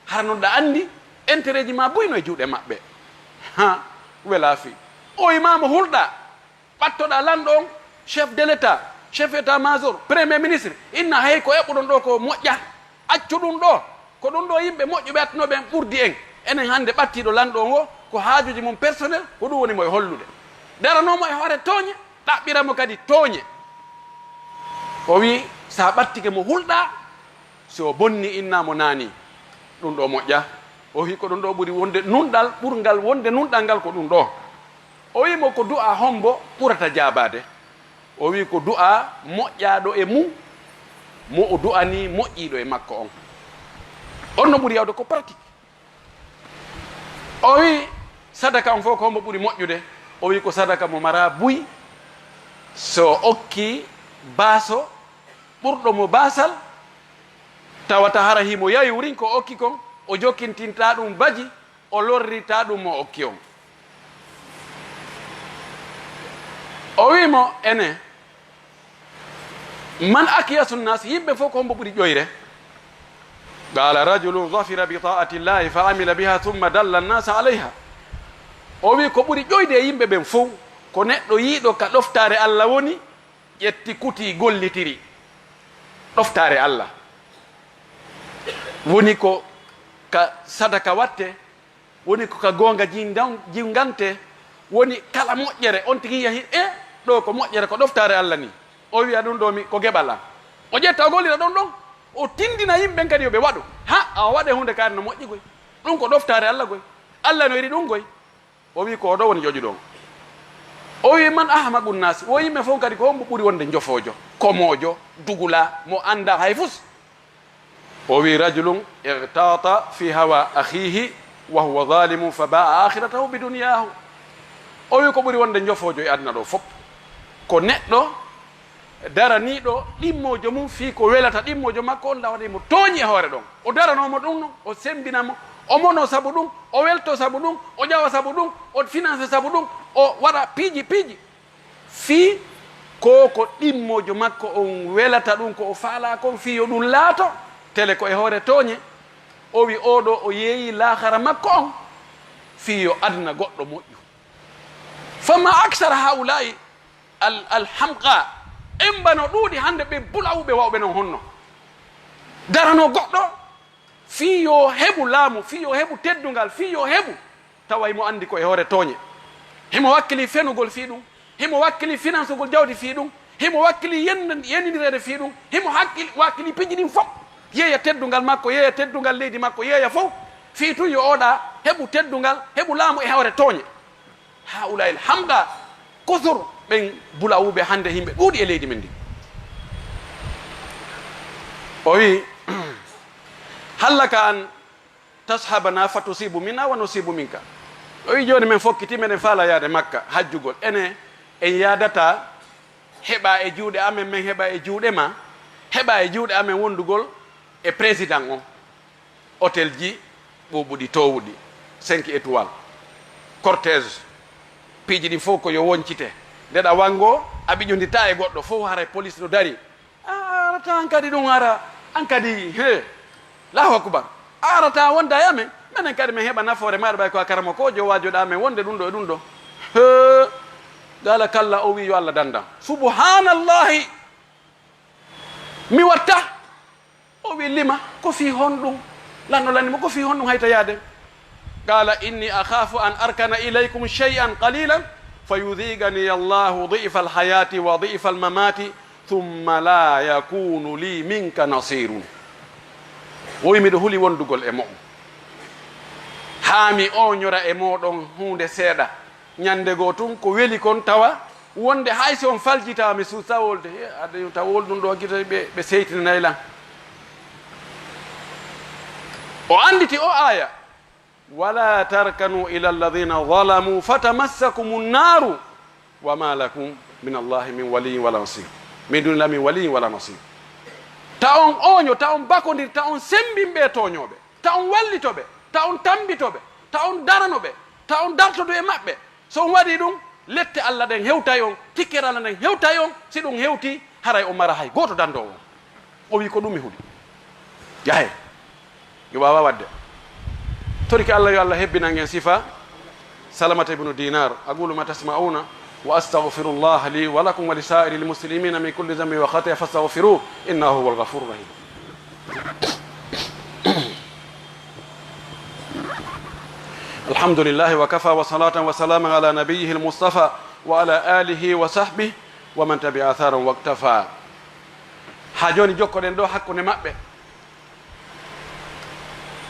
Hara noon ɗa anndi intérêt ji ma buy no e juuɗe maɓɓe. Ha, welaa fii. O wi ma mo hulɗaa, ɓattoɗaa lanɗo on, chef de l'État, chef état-major, premier ministre, inna, hey, ko eɓɓuɗon ɗo ko moƴƴa, accu ɗum ɗo. Ko ɗum ɗo yimɓe moƴƴuɓe attinooɓe en ɓurdi en. Enen hannde ɓattiiɗo lanɗo on o, ko haajuuji mum personnel, ko ɗum woni mo e hollude. Daranoo mo e hoore tooñe, ɗaɓɓira mo kadi tooñe." O wi, "So a ɓattike mo hulɗaa, si o bonni, inna mo naani, ɗum ɗo moƴƴa." O wi, "Ko ɗum ɗo ɓuri wonde nunɗal, ɓurngal wonde nunɗal ngal ko ɗum ɗo." O wi mo, "Ko du'a hombo ɓurata jaabaade?" O wi, "Ko du'a moƴƴaaɗo e mum, mo o du'anii moƴƴiiɗo e makko on. On no ɓuri yawde ko pratique." O wi, "Sadaka on fof ko hombo ɓuri moƴƴude?" O wi, "Ko sadaka mo maraa buy, so okki baaso ɓurɗo mo baasal, tawata hara himo yawi wurin ko okki kon, o jokkintinta ɗum baji, o lorrita ɗum mo okki on." O wi mo, "Ene, man akyasu nnas, yimɓe fof ko hombo ɓuri ƴoyre?" Qala, "Rajulun zafira bi ta'ati llahi fa amila biha thumma dalla nnasa alayha." O wi, "Ko ɓuri ƴoyde e yimɓe ɓen fof, ko neɗɗo yiiɗo ka ɗoftaare Allah woni, ƴetti kuti gollitiri ɗoftaare Allah. Woni ko ka sadaka watte, woni ko ka goonga jindan-, jingante, woni kala moƴƴere, on tigi yahi, e, ɗo ko moƴƴere, ko ɗoftaare Allah ni. O wiya ɗum ɗo mi, ko geɓal am." O ƴetta, o gollira ɗon ɗon, o tindina yimɓe ɓen kadi yo ɓe waɗu. Ha, a waɗe huunde kaari no moƴƴi goy. Ɗum ko ɗoftaare Allah goy. Allah no yiɗi ɗum goy. O wi, "Ko oɗo woni joƴuɗo on." O wi, "Man ahmaqu nnas?" Wo yimɓe fof kadi ko hombo ɓuri wonde njofoojo, komoojo, dugula, mo annda hay fus? O wi, "Rajulun iqtata fi hawa akhihi wa huwa zalimun fa ba'a akhiratahu bi dunyahu." O wi, "Ko ɓuri wonde njofoojo e aduna ɗo fof, ko neɗɗo daraniiɗo ɗimmoojo mum fii ko welata ɗimmoojo makko on, law waɗi mo tooñi e hoore ɗon. O daranoo mo ɗum non, o semmbina mo, o monoo sabu ɗum, o weltoo sabu ɗum, o ƴawa sabu ɗum, o finansa sabu ɗum, o waɗa piiji, piiji. Fii ko, ko ɗimmoojo makko on welata ɗum, ko o faalaa kon, fii yo ɗum laato, tele ko e hoore tooñe." O wi, "Oo ɗoo, o yeeyii laakara makko on, fii yo aduna goɗɗo moƴƴu." Fama aksara haulai al, al hamqa. Emba no ɗuuɗi hannde ɓe bulawuɓe wawɓe non honno. Darano goɗɗo fii yo heɓu laamu, fii yo heɓu teddungal, fii yo heɓu. tawa himo anndi ko e hoore tooñe. Himo wakkili fenugol fii ɗum. Himo wakkili finansugol jawdi fii ɗum. Himo wakkili yenn-, yennindireede fii ɗum. Himo hakkil-, wakkili piiji ɗin fof. Yeeya teddungal makko, yeeya teddungal leydi makko, yeeya fof. Fii tun yo oɗa heɓu teddungal, heɓu laamu e hoore tooñe. Haa'ulaa'i l-hamqa kusur, ɓen bulawuɓe hannde yimɓe ɗuuɗi e leydi men ndi. O wi'i, "Hallaka an tashabana fa tusibu minna wa nusibu minka." O wi'i, "Jooni men fokkiti, meɗen faala yaade Makka hajjugol. Ene en yaadata heɓa e juuɗe amen, men heɓa e juuɗe ma, heɓa e juuɗe amen wondugol e président on." Hôtel ji ɓuuɓuɗi, toowuɗi, cinq étoiles, cortège, piiji ɗin fof ko yo woncite. Ndeɗa wanngo, a ɓiƴondirta e goɗɗo fof, haray police no dari. A arata an kadi ɗum ara, an kadi, he, Allahu akbar. A arata wonda e amen, menen kadi men heɓa nafoore maɗa, ɓay ko a karamokoojo waajoɗa amen wonde ɗum ɗo e ɗum ɗo. He, qala kalla, o wi yo Allah dandam. Subhanallahi. Mi watta. O wi, "Lima, ko fii honɗum?" Lanɗo lanni mo, "Ko fii honɗum hayta yaade?" Qala, "Inni akhafu an arkana ilaykum shay'an qalilan, fa yudhiqani Allahu dhi'fa al-hayati wa dhi'fa al-mamati, thumma la yakunu li minka nasirun." O wi, "Miɗo huli wondugol e mo'on. Haa mi ooñora e mooɗon huunde seeɗa." Ñande goo tun ko weli kon tawa wonde hay si on faljita mi suusa wolde. He, ade tawa wol ɗum ɗo gita ɓe, ɓe seytinanay lan. O anditi o aya, "Wala tarkanu ila alladhina zalamu fatamassakumu nnaru wa ma lakum min Allahi min waliyyin wala nasir." Min duni la min waliyyin wala nasir. Ta on ooño, ta on bakondir, ta on sembin ɓe tooñooɓe. Ta on wallito ɓe, ta on tambito ɓe, ta on darano ɓe, ta on dartodo e maɓɓe. So on waɗii ɗum, lette Allah ɗen hewtay on, tikkere Allah ɗen hewtay on. Si ɗum hewtii, haray on mara hay gooto dandoowo on. O wi, "Ko ɗum mi huli." Yahe, mi waawa waɗde. Torike Allah, yo Allah hebbinan en sifa Salamata ibnu Dinar. Aqulu ma tasma'una wa astaghfirullaha li wa lakum wa li sa'iril muslimina min kulli dhanbin wa khati'a fastaghfiruhu innahu huwal ghafurur rahim. Alhamdulillahi wa kafa wa salatan wa salaman ala nabiyyihil mustafa wa ala alihi wa sahbihi wa man tabi'a atharahum waqtafa. Haa jooni jokkoɗen ɗo hakkunde maɓɓe.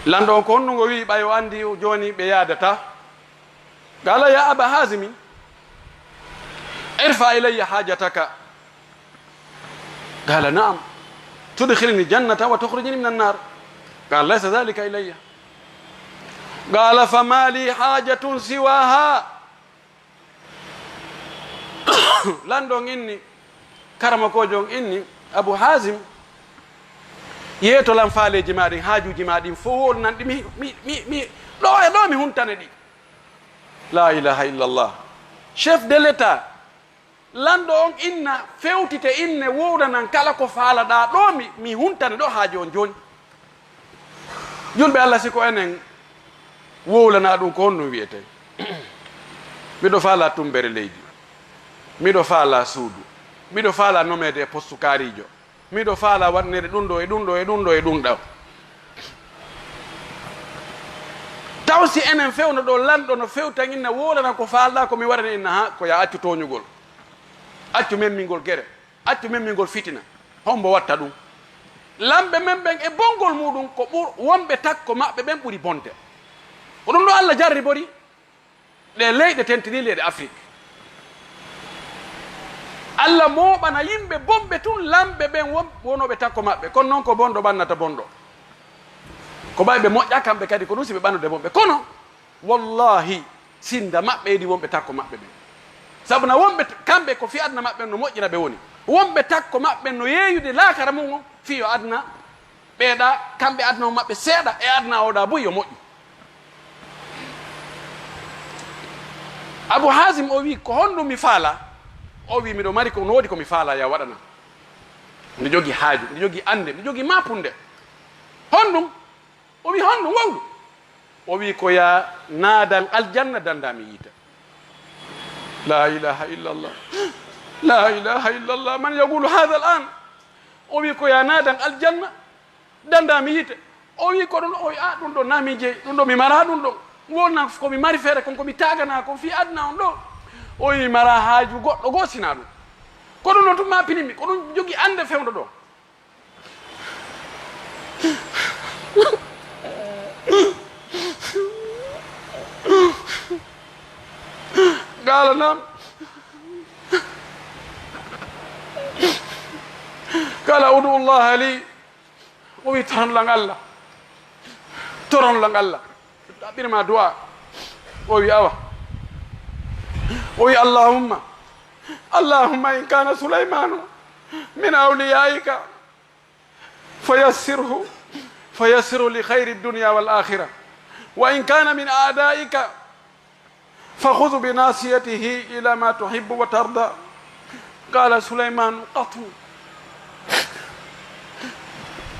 Lanɗo on ko honɗum o wi'i ɓay o andi jooni ɓe yaadata? Qala ya Aba Hazimi, irfa ilayya hajataka. Qala na'am, tudkhilni jannata wa tukhrijni min annar. Qala laysa dhalika ilayya. Qala fama li hajatun siwaha. Lanɗo on inni, karamokoojo on inni, Abu Hazim, yeeto lan faaleeji ma ɗin, haajuuji ma ɗin fof, wowlu lan ɗi, mi, mi, mi, mi, ɗo e ɗo mi huntane ɗi. La ilaha illallah. Chef de l'État, lanɗo on inna, fewtite inne, wowlanan kala ko faalaɗaa ɗo, mi, mi huntane ɗo haaju on jooni. Julɓe Allah, si ko enen wowlanaa ɗum, ko honɗum wiyetee? Miɗo faalaa tummbere leydi. Miɗo faalaa suudu. Miɗo faalaa nomeede e postu kaariijo. Miɗo faalaa waɗneede ɗum ɗo e ɗum ɗo e ɗum ɗo e ɗum ɗo. Taw si enen fewndo ɗo, lanɗo no fewtan inna wowlana ko faalɗaa ko mi waɗani inna, haa ko ya accu tooñugol. Accu memmingol gere. Accu memmingol fitina. Hombo watta ɗum? Lamɓe men ɓen e bongol muɗum ko ɓur-, wonɓe takko maɓɓe ɓen ɓuri bonde. Ko ɗum ɗo Allah jarribori ɗe leyɗe tentiniiɗe e Afrik. Allah mooɓana yimɓe bonɓe tun lamɓe ɓen won-, wonooɓe takko maɓɓe. Kono noon ko bonɗo ɓannata bonɗo. Ko ɓay ɓe moƴƴa kamɓe kadi ko ɗum si ɓe ɓannude bonɓe. Kono Wallahi, sinda maɓɓe edi wonɓe takko maɓɓe ɓen. Sabu na wonɓe t-, kamɓe ko fii aduna maɓɓe no moƴƴina ɓe woni. Wonɓe takko maɓɓe no yeeyude laakara mum on fii yo aduna ɓeeɗa, kamɓe aduna on maɓɓe seeɗa e aduna oɗa buy yo moƴƴu. Abu Hazim o wi, "Ko honɗum mi faala?" O wi, "Miɗo mari ko no woodi ko mi faala ya waɗana. Miɗo jogii haaju, miɗo jogii annde, miɗo jogii maapunde." Honɗum? O wi, "Honɗum wowlu?" O wi, "Ko ya naadan aljanna, danda mi yiite." La ilaha illallah. La ilaha illallah. Man yaqulu hadha al-an? O wi, "Ko ya naadan aljanna, danda mi yiite." O wi, "Ko ɗum?" O wi, "A, ɗum ɗo na mi jeyi, ɗum ɗo mi mara ɗum ɗo." Wonnaa ko mi mari feere kon, ko mi taganaa kon fii aduna on ɗoo. O wi'i, maraa haaju goɗɗo goo sinaa ɗun. Ko ɗun non tun maa pinimmi, ko ɗun jogii annde fewndo ɗoo. قال: نعم. قال: ادع الله لي. O wi'i, toran lan Alla. Toran lan Alla. Ɗaɓɓir maa du'a. O wi'i, awa. O wi'i, اللهم، اللهم إن كان سليمان من أوليائك فيسره، فيسره لخير الدنيا والآخرة، وإن كان من أعدائك فخذ بناصيته إلى ما تحب وترضى. قال سليمان: قط.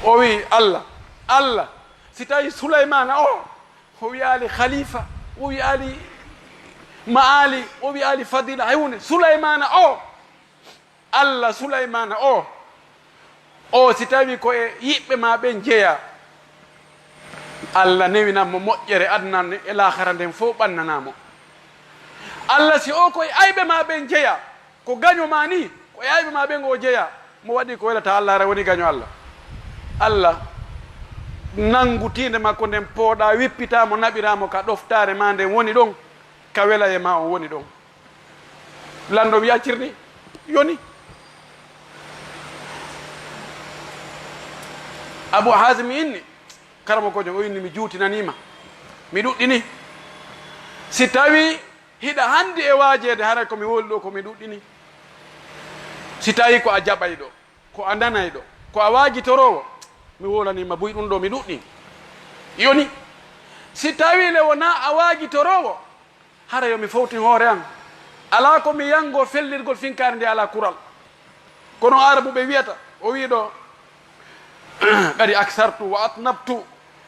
O wi'i, Alla, Alla, si tawii Sulaymaana oo, o wi'aali khalifa, o wi'aali ma'aali, o wi'aali fadila, hay huunde. Sulaymaana oo, Alla, Sulaymaana oo, oo si tawii ko e yiɓɓe maa ɓen jeyaa, Alla newinan mo moƴƴere aduna nden e laakhara nden fow, ɓannanaa mo. Alla, si oo ko e ayɓe maa ɓen jeyaa, ko gaɲo maa nii, ko e ayɓe maa ɓen o jeyaa, mo waɗii ko welataa Alla, hara woni gaɲo Alla. Alla, nanngu tiinde makko nden, pooɗaa, wippitaa mo, naɓiraa mo ka ɗoftaare maa nden woni ɗon, ka welayee maa on woni ɗon. Lanɗo wi'i, accir ni, yoni. Abu Hazim inni, karamokoojo on inni, mi juutinanii ma, mi ɗuɗɗini. Si tawii hiɗa hanndi e waajeede, haray ko mi wowli ɗoo ko mi ɗuɗɗini. Si tawii ko a jaɓayɗo, ko a nanayɗo, ko a waajitoroowo, mi wowlanii ma buy ɗun ɗoo, mi ɗuɗɗini. Yoni, si tawii le wonaa a waajitoroowo, hara yo mi fowtin hoore an. Alaa ko mi yanngoo fellirgol finkaari nde alaa kural. Kono Aarabu ɓe wi'ata, o wi'i ɗoo, قد أكثرت وأطنبت،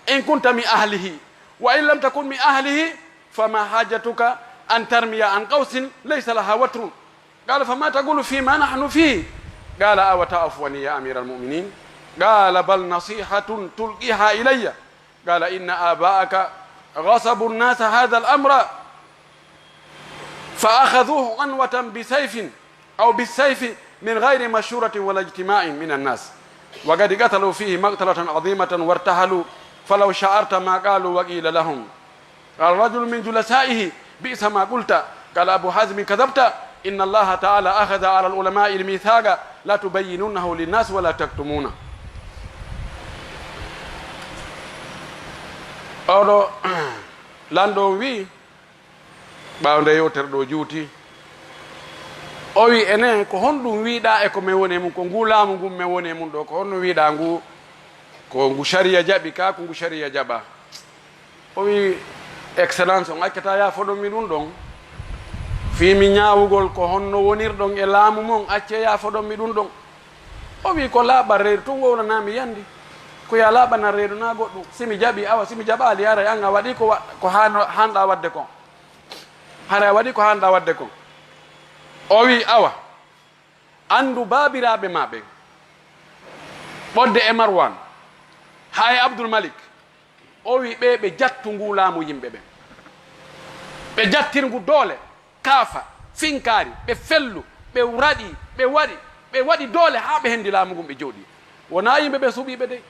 إن كنت من أهله، وإن لم تكن من أهله، فما حاجتك أن ترمي عن قوس ليس لها وتر. قال: فما تقول فيما نحن فيه؟ قال: أو تعفوني يا أمير المؤمنين؟ قال: بل نصيحة تلقيها إلي. قال: إن آباءك غصبوا الناس هذا الأمر فأخذوه عنوة بسيف أو بالسيف من غير مشورة ولا اجتماع من الناس، وقد قتلوا فيه مقتلة عظيمة وارتحلوا، فلو شعرت ما قالوا وقيل لهم. قال رجل من جلسائه: بئس ما قلت. قال أبو حازم: كذبت، إن الله تعالى أخذ على العلماء الميثاق لتبيننه للناس ولا تكتمونه. Oo ɗoo lanɗo on wi'i, ɓaawo nde yewtere ɗoo juuti, o wi'i, enen, ko honɗun wi'uɗaa e ko men woni e mun, ko nguu laamu ngun men woni e mun ɗoo, ko honno wi'uɗaa ngu, ko ngu sariya jaɓi kaa ko ngu sariya jaɓaa? O wi'i, Excellence, on accataa yaafoɗon mi ɗun ɗon? Fii mi ɲaawugol ko honno wonirɗon e laamu mon, accee yaafoɗon mi ɗun ɗon. O wi'i, ko laaɓal reedu tun wowlanaa mi yandi. Ko yo a laaɓanan reedu naa goɗɗun. Si mi jaɓii, awa, si mi jaɓaali, haray an a waɗii ko wa-, ko haano-, haanɗaa waɗde kon. Haray a waɗii ko haanɗaa waɗde kon. O wi'i, awa, anndu baabiraaɓe maa ɓen, Ɓodde e Marwaan, haa e Abdul Malik, o wi'i ɓee ɓe jattu nguu laamu yimɓe ɓen. Ɓe jattir ngu doole, kaafa, finkaari, ɓe fellu, ɓe raɗi, ɓe waɗi, ɓe waɗi doole haa ɓe hendi laamu ngun ɓe jooɗii. Wonaa yimɓe ɓen suɓii ɓe dey.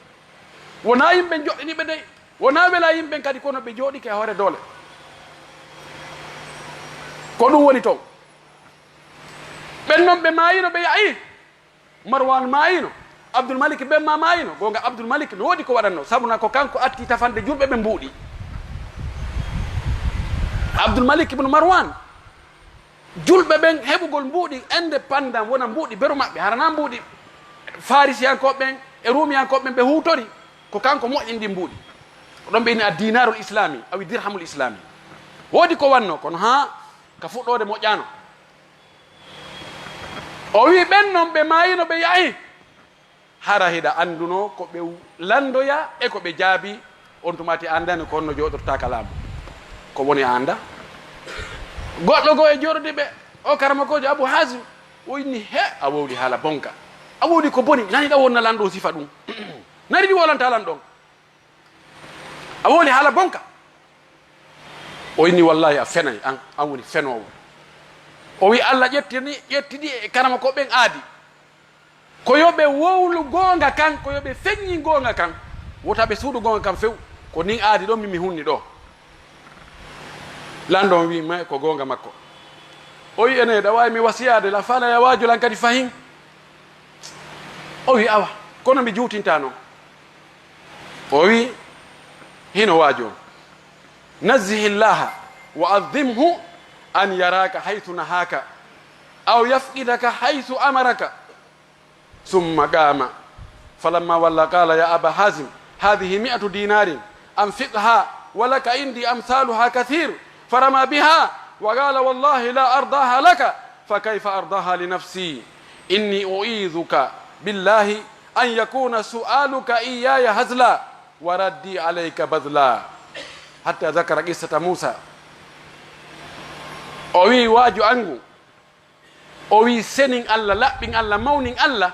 Wonaa yimɓe ɓen joɗɗini ɓe dey. Wonaa welaa yimɓe ɓen kadi, kono ɓe jooɗike e hoore doole. Ko ɗun woni ton. Ɓen non ɓe maayino, ɓe yahi. Marwaan maayino, Abdul Malik ben maa maayino. Goonga, Abdul Malik no woodi ko waɗannoo, sabuna ko kanko atti tafande julɓe ɓen mbuuɗi. Abdul Malik ibn Marwaan, julɓe ɓen heɓugol mbuuɗi indépendant, wona mbuuɗi beru maɓɓe, hara naa mbuuɗi Farisiyankooɓe ɓen e Ruumiyankooɓe ɓen ɓe huutori, ko kanko moƴƴini ɗin mbuuɗi. Ko ɗon ɓe inni ad-dinaarul islaami, awi dirhamul islaami. Woodi ko wannoo, kono haa ka fuɗɗoode moƴƴaano. O wi'i, ɓen non ɓe maayino, ɓe yahi. Hara hiɗa anndunoo ko ɓe landoyaa e ko ɓe jaabii, on tuma ti a anndani ko honno jooɗortaa ka laamu. Ko woni a anndaa? Goɗɗo goo e jooɗodiiɓe, o karamokoojo Abu Haazim, o inni, he, a wowli haala bonka. A wowli ko boni, nani ɗa wonna lanɗo on sifa ɗun. Nani ɗi wolanta lanɗo on. A wowli haala bonka. O inni, "Wallahi, a fenay, an, an woni fenoowo." O wi, "Allah ƴettini, ƴettidi e karama ko ɓen aadi. Ko yo ɓe wowlu goonga kan, ko yo ɓe feññi goonga kan, wota ɓe suuɗu goonga kan few. Ko nin aadi ɗon, min mi hunni ɗo." Lanɗo on wi, "May ko goonga makko." O wi, "Ene, ɗa waawi mi wasiyaade la faala ya waaju lan kadi fahin?" O wi, "Awa, kono mi juutinta non." O wi, "Hino waaju on. Nazzihi llaha wa azzimhu an yaraka haythu nahaka aw yafqidaka haythu amaraka." ثم قام فلما ولى قال: "يا أبا حازم، هذه مائة دينار، أنفقها ولك عندي أمثالها كثير." فرمى بها وقال: "والله لا أرضاها لك، فكيف أرضاها لنفسي؟ إني أعيذك بالله أن يكون سؤالك إياي هزلا وردي عليك بذلا." حتى ذكر قصة موسى. O wi, "Waaju an ngu." O wi, "Senin Allah, laɓɓin Allah, mawnin Allah,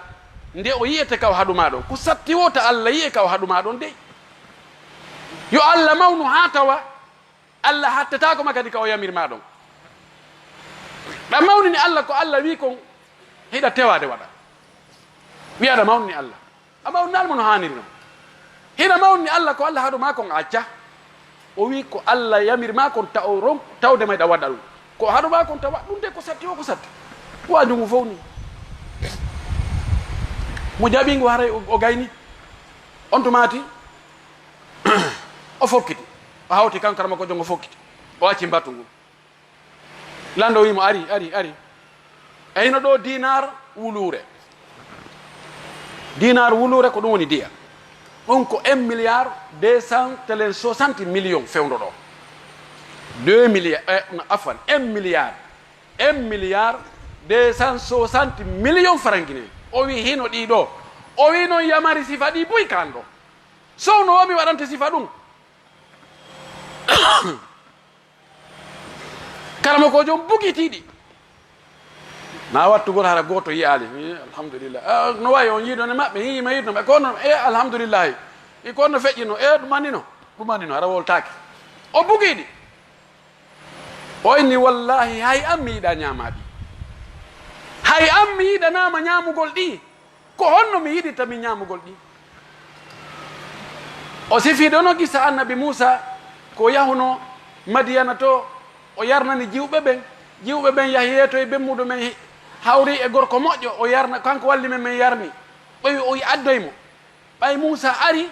nde o yi'ete ka o haɗu maa ɗon. Ko satti wota Allah yi'e ka o haɗu maa ɗon de. Yo Allah mawnu haa tawa Allah hattataako ma kadi ka o yamir maa ɗon. Ɗa mawnini Allah ko Allah wi kon, hiɗa tewaade waɗa. Wi'a aɗa mawnini Allah." A mawninaali mo no haaniri non. Hina mawnini Allah ko Allah haɗu maa kon a acca. O wi ko Allah yamir maa kon ta o ron tawde mayɗa waɗa ɗum. Ko haɗu maa kon tawa ɗum de ko satti o ko satti. Waaju ngu fow ni. Mo jaɓi ngu haray o, o gayni. On tumaati o fokkiti. O hawti kan karama ko jongo fokkiti. O acci mbatu ngu. Lanɗo wi mo, "Ari, ari, ari. E hino ɗo dinar wuluure. Dinar wuluure ko ɗum woni diya. Ɗum ko un milliard deux cent soixante millions fewndo ɗo. Deux milliards, eh, no, afwan, un milliard. Un milliard deux cent soixante millions francs guinéens." O wi, "Hino ɗi ɗo." O wi, "Non yamari sifa ɗi buy kan ɗo. So no wa mi waɗante sifa ɗum." Karamokoojo on bugitiiɗi. Na wattugol hara gooto yi'aali. Wi, "Alhamdulillah." Ah, no wayi on yiɗo ne maɓɓe, yi'i ma yiɗno ɓe. Kono, e, "Alhamdulillahi." I kono feƴƴino, e, ɗum annino. Ɗum annino, hara woltaaki. O bugiiɗi. O inni, "Wallahi, hay an mi yiɗa ñaamaaɗi. Hay an mi yiɗanaama ñaamugol ɗi." Ko honno mi yiɗirta min ñaamugol ɗi? O sifii ɗono qissa Annabi Muusa, ko yahuno Madiyana to, o yarnani jiwɓe ɓen. Jiwɓe ɓen yahi yeeto e bemmuɗo men, hawri e gorko moƴƴo, o yarna, kanko walli men, men yarni. Ɓawi o addoy mo. Ɓay Muusa ari,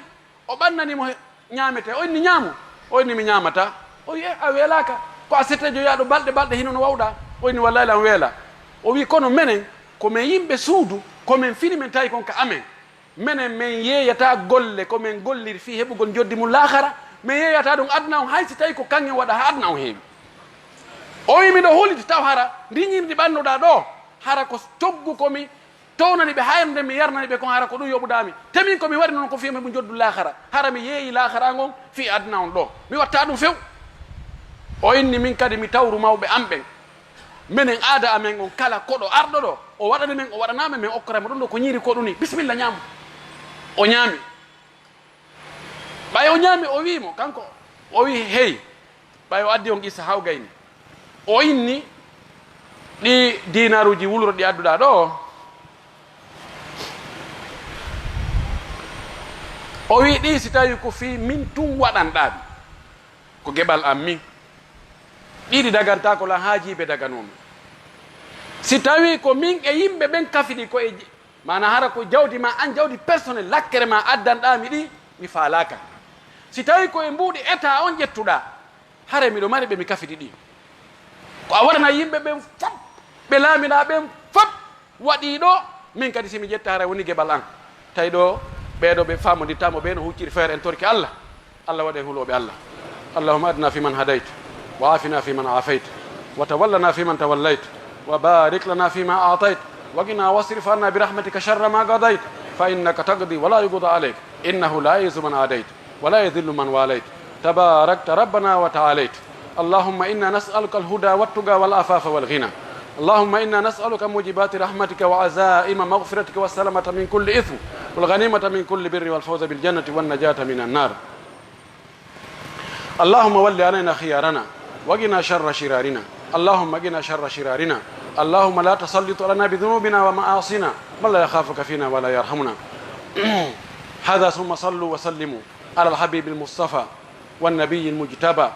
o ɓannani mo he-, ñaamete. O inni, "Ñaamu." O inni, "Mi ñaamata." O wi, "Eh, a weelaaka. Ko a settejo yaaɗo balɗe, balɗe hino no wawɗa." O inni, "Wallahi, lan weela." O wi, "Kono menen, ko men yimɓe suudu, ko men fini men tawi kon ka amen. Menen, men yeeyata golle, ko men golliri fii heɓugol njoddi mum laakara. Men yeeyata ɗum aduna on, hay si tawi ko kaŋŋen waɗa haa aduna on heewi." O wi, "Miɗo huliti taw hara ndiñirdi ɓannoɗaa ɗo, hara ko coggu ko mi townani ɓe, hayre nde mi yarnani ɓe kon, hara ko ɗum yoɓuɗaa mi. Te min ko mi waɗi non ko fii mi heɓu njoddu laakara. Hara mi yeeyi laakara ngon fii aduna on ɗo. Mi watta ɗum few." O inni, "Min kadi mi tawru mawɓe am ɓen. Menen aada amen on, kala koɗo arɗo ɗo, o waɗani men, o waɗanaa men, men okkora mo ɗum ɗo ko ñiiri ko ɗum ni. Bisimilla, ñaamu." O ñaami. Ɓay o ñaami, o wi'i mo, kanko, o wi'i, "Hey." Ɓay o addi on qissa haa o gayni. O inni ɗi diinaaruuji wuluro ɗi adduɗaa ɗo. O wi'i, "Ɗi si tawi ko fii min tun waɗanɗaa mi, ko geɓal am min. Ɗi ɗi dagantaako lan haa jiibe daganoo mi. Si tawi ko min e yimɓe ɓen kafiɗi ko e ji-, maana hara ko jawdi ma an, jawdi personnel, lakkere ma addanɗaa mi ɗi, mi faalaaka. Si tawi ko e mbuuɗi État on ƴettuɗaa, haray miɗo mari ɓe mi kafidi ɗi. Ko a waɗana yimɓe ɓen fop, ɓe laamiɗaa ɓen fop waɗii ɗo, min kadi si mi ƴetta haray woni geɓal an." Tawi ɗo ɓee ɗo ɓe faamondirtaamo ɓe no hucciri feere, en torki Allah. Allah waɗen hulooɓe Allah. اللهم اهدنا فيمن هديت، وعافنا فيمن عافيت، وتولنا فيمن توليت، وبارك لنا فيما أعطيت، وقنا واصرف عنا برحمتك شر ما قضيت، فإنك تقضي ولا يقضى عليك، إنه لا يعز من عاديت، ولا يذل من واليت، تباركت ربنا وتعاليت. اللهم إنا نسألك الهدى والتقى والعفاف والغنى. اللهم إنا نسألك موجبات رحمتك وعزائم مغفرتك والسلامة من كل إثم والغنيمة من كل بر والفوز بالجنة والنجاة من النار. اللهم ول علينا خيارنا وقنا شر شرارنا. اللهم قنا شر شرارنا. اللهم لا تسلط لنا بذنوبنا ومعاصينا من لا يخافك فينا ولا يرحمنا. هذا ثم صلوا وسلموا على الحبيب المصطفى والنبي المجتبى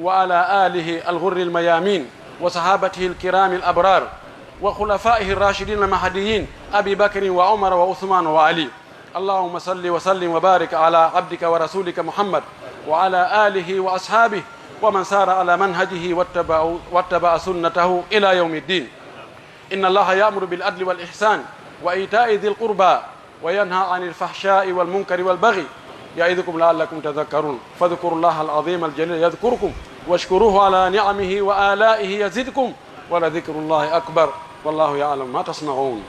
وعلى آله الغر الميامين وصحابته الكرام الأبرار وخلفائه الراشدين المهديين أبي بكر وعمر وعثمان وعلي. اللهم صل وسلم وبارك على عبدك ورسولك محمد وعلى آله وأصحابه ومن سار على منهجه واتبع، واتبع سنته إلى يوم الدين. إن الله يأمر بالعدل والإحسان وإيتاء ذي القربى وينهى عن الفحشاء والمنكر والبغي يعظكم لعلكم تذكرون. فاذكروا الله العظيم الجليل يذكركم واشكروه على نعمه وآلائه يزدكم ولذكر الله أكبر. والله يعلم ما تصنعون.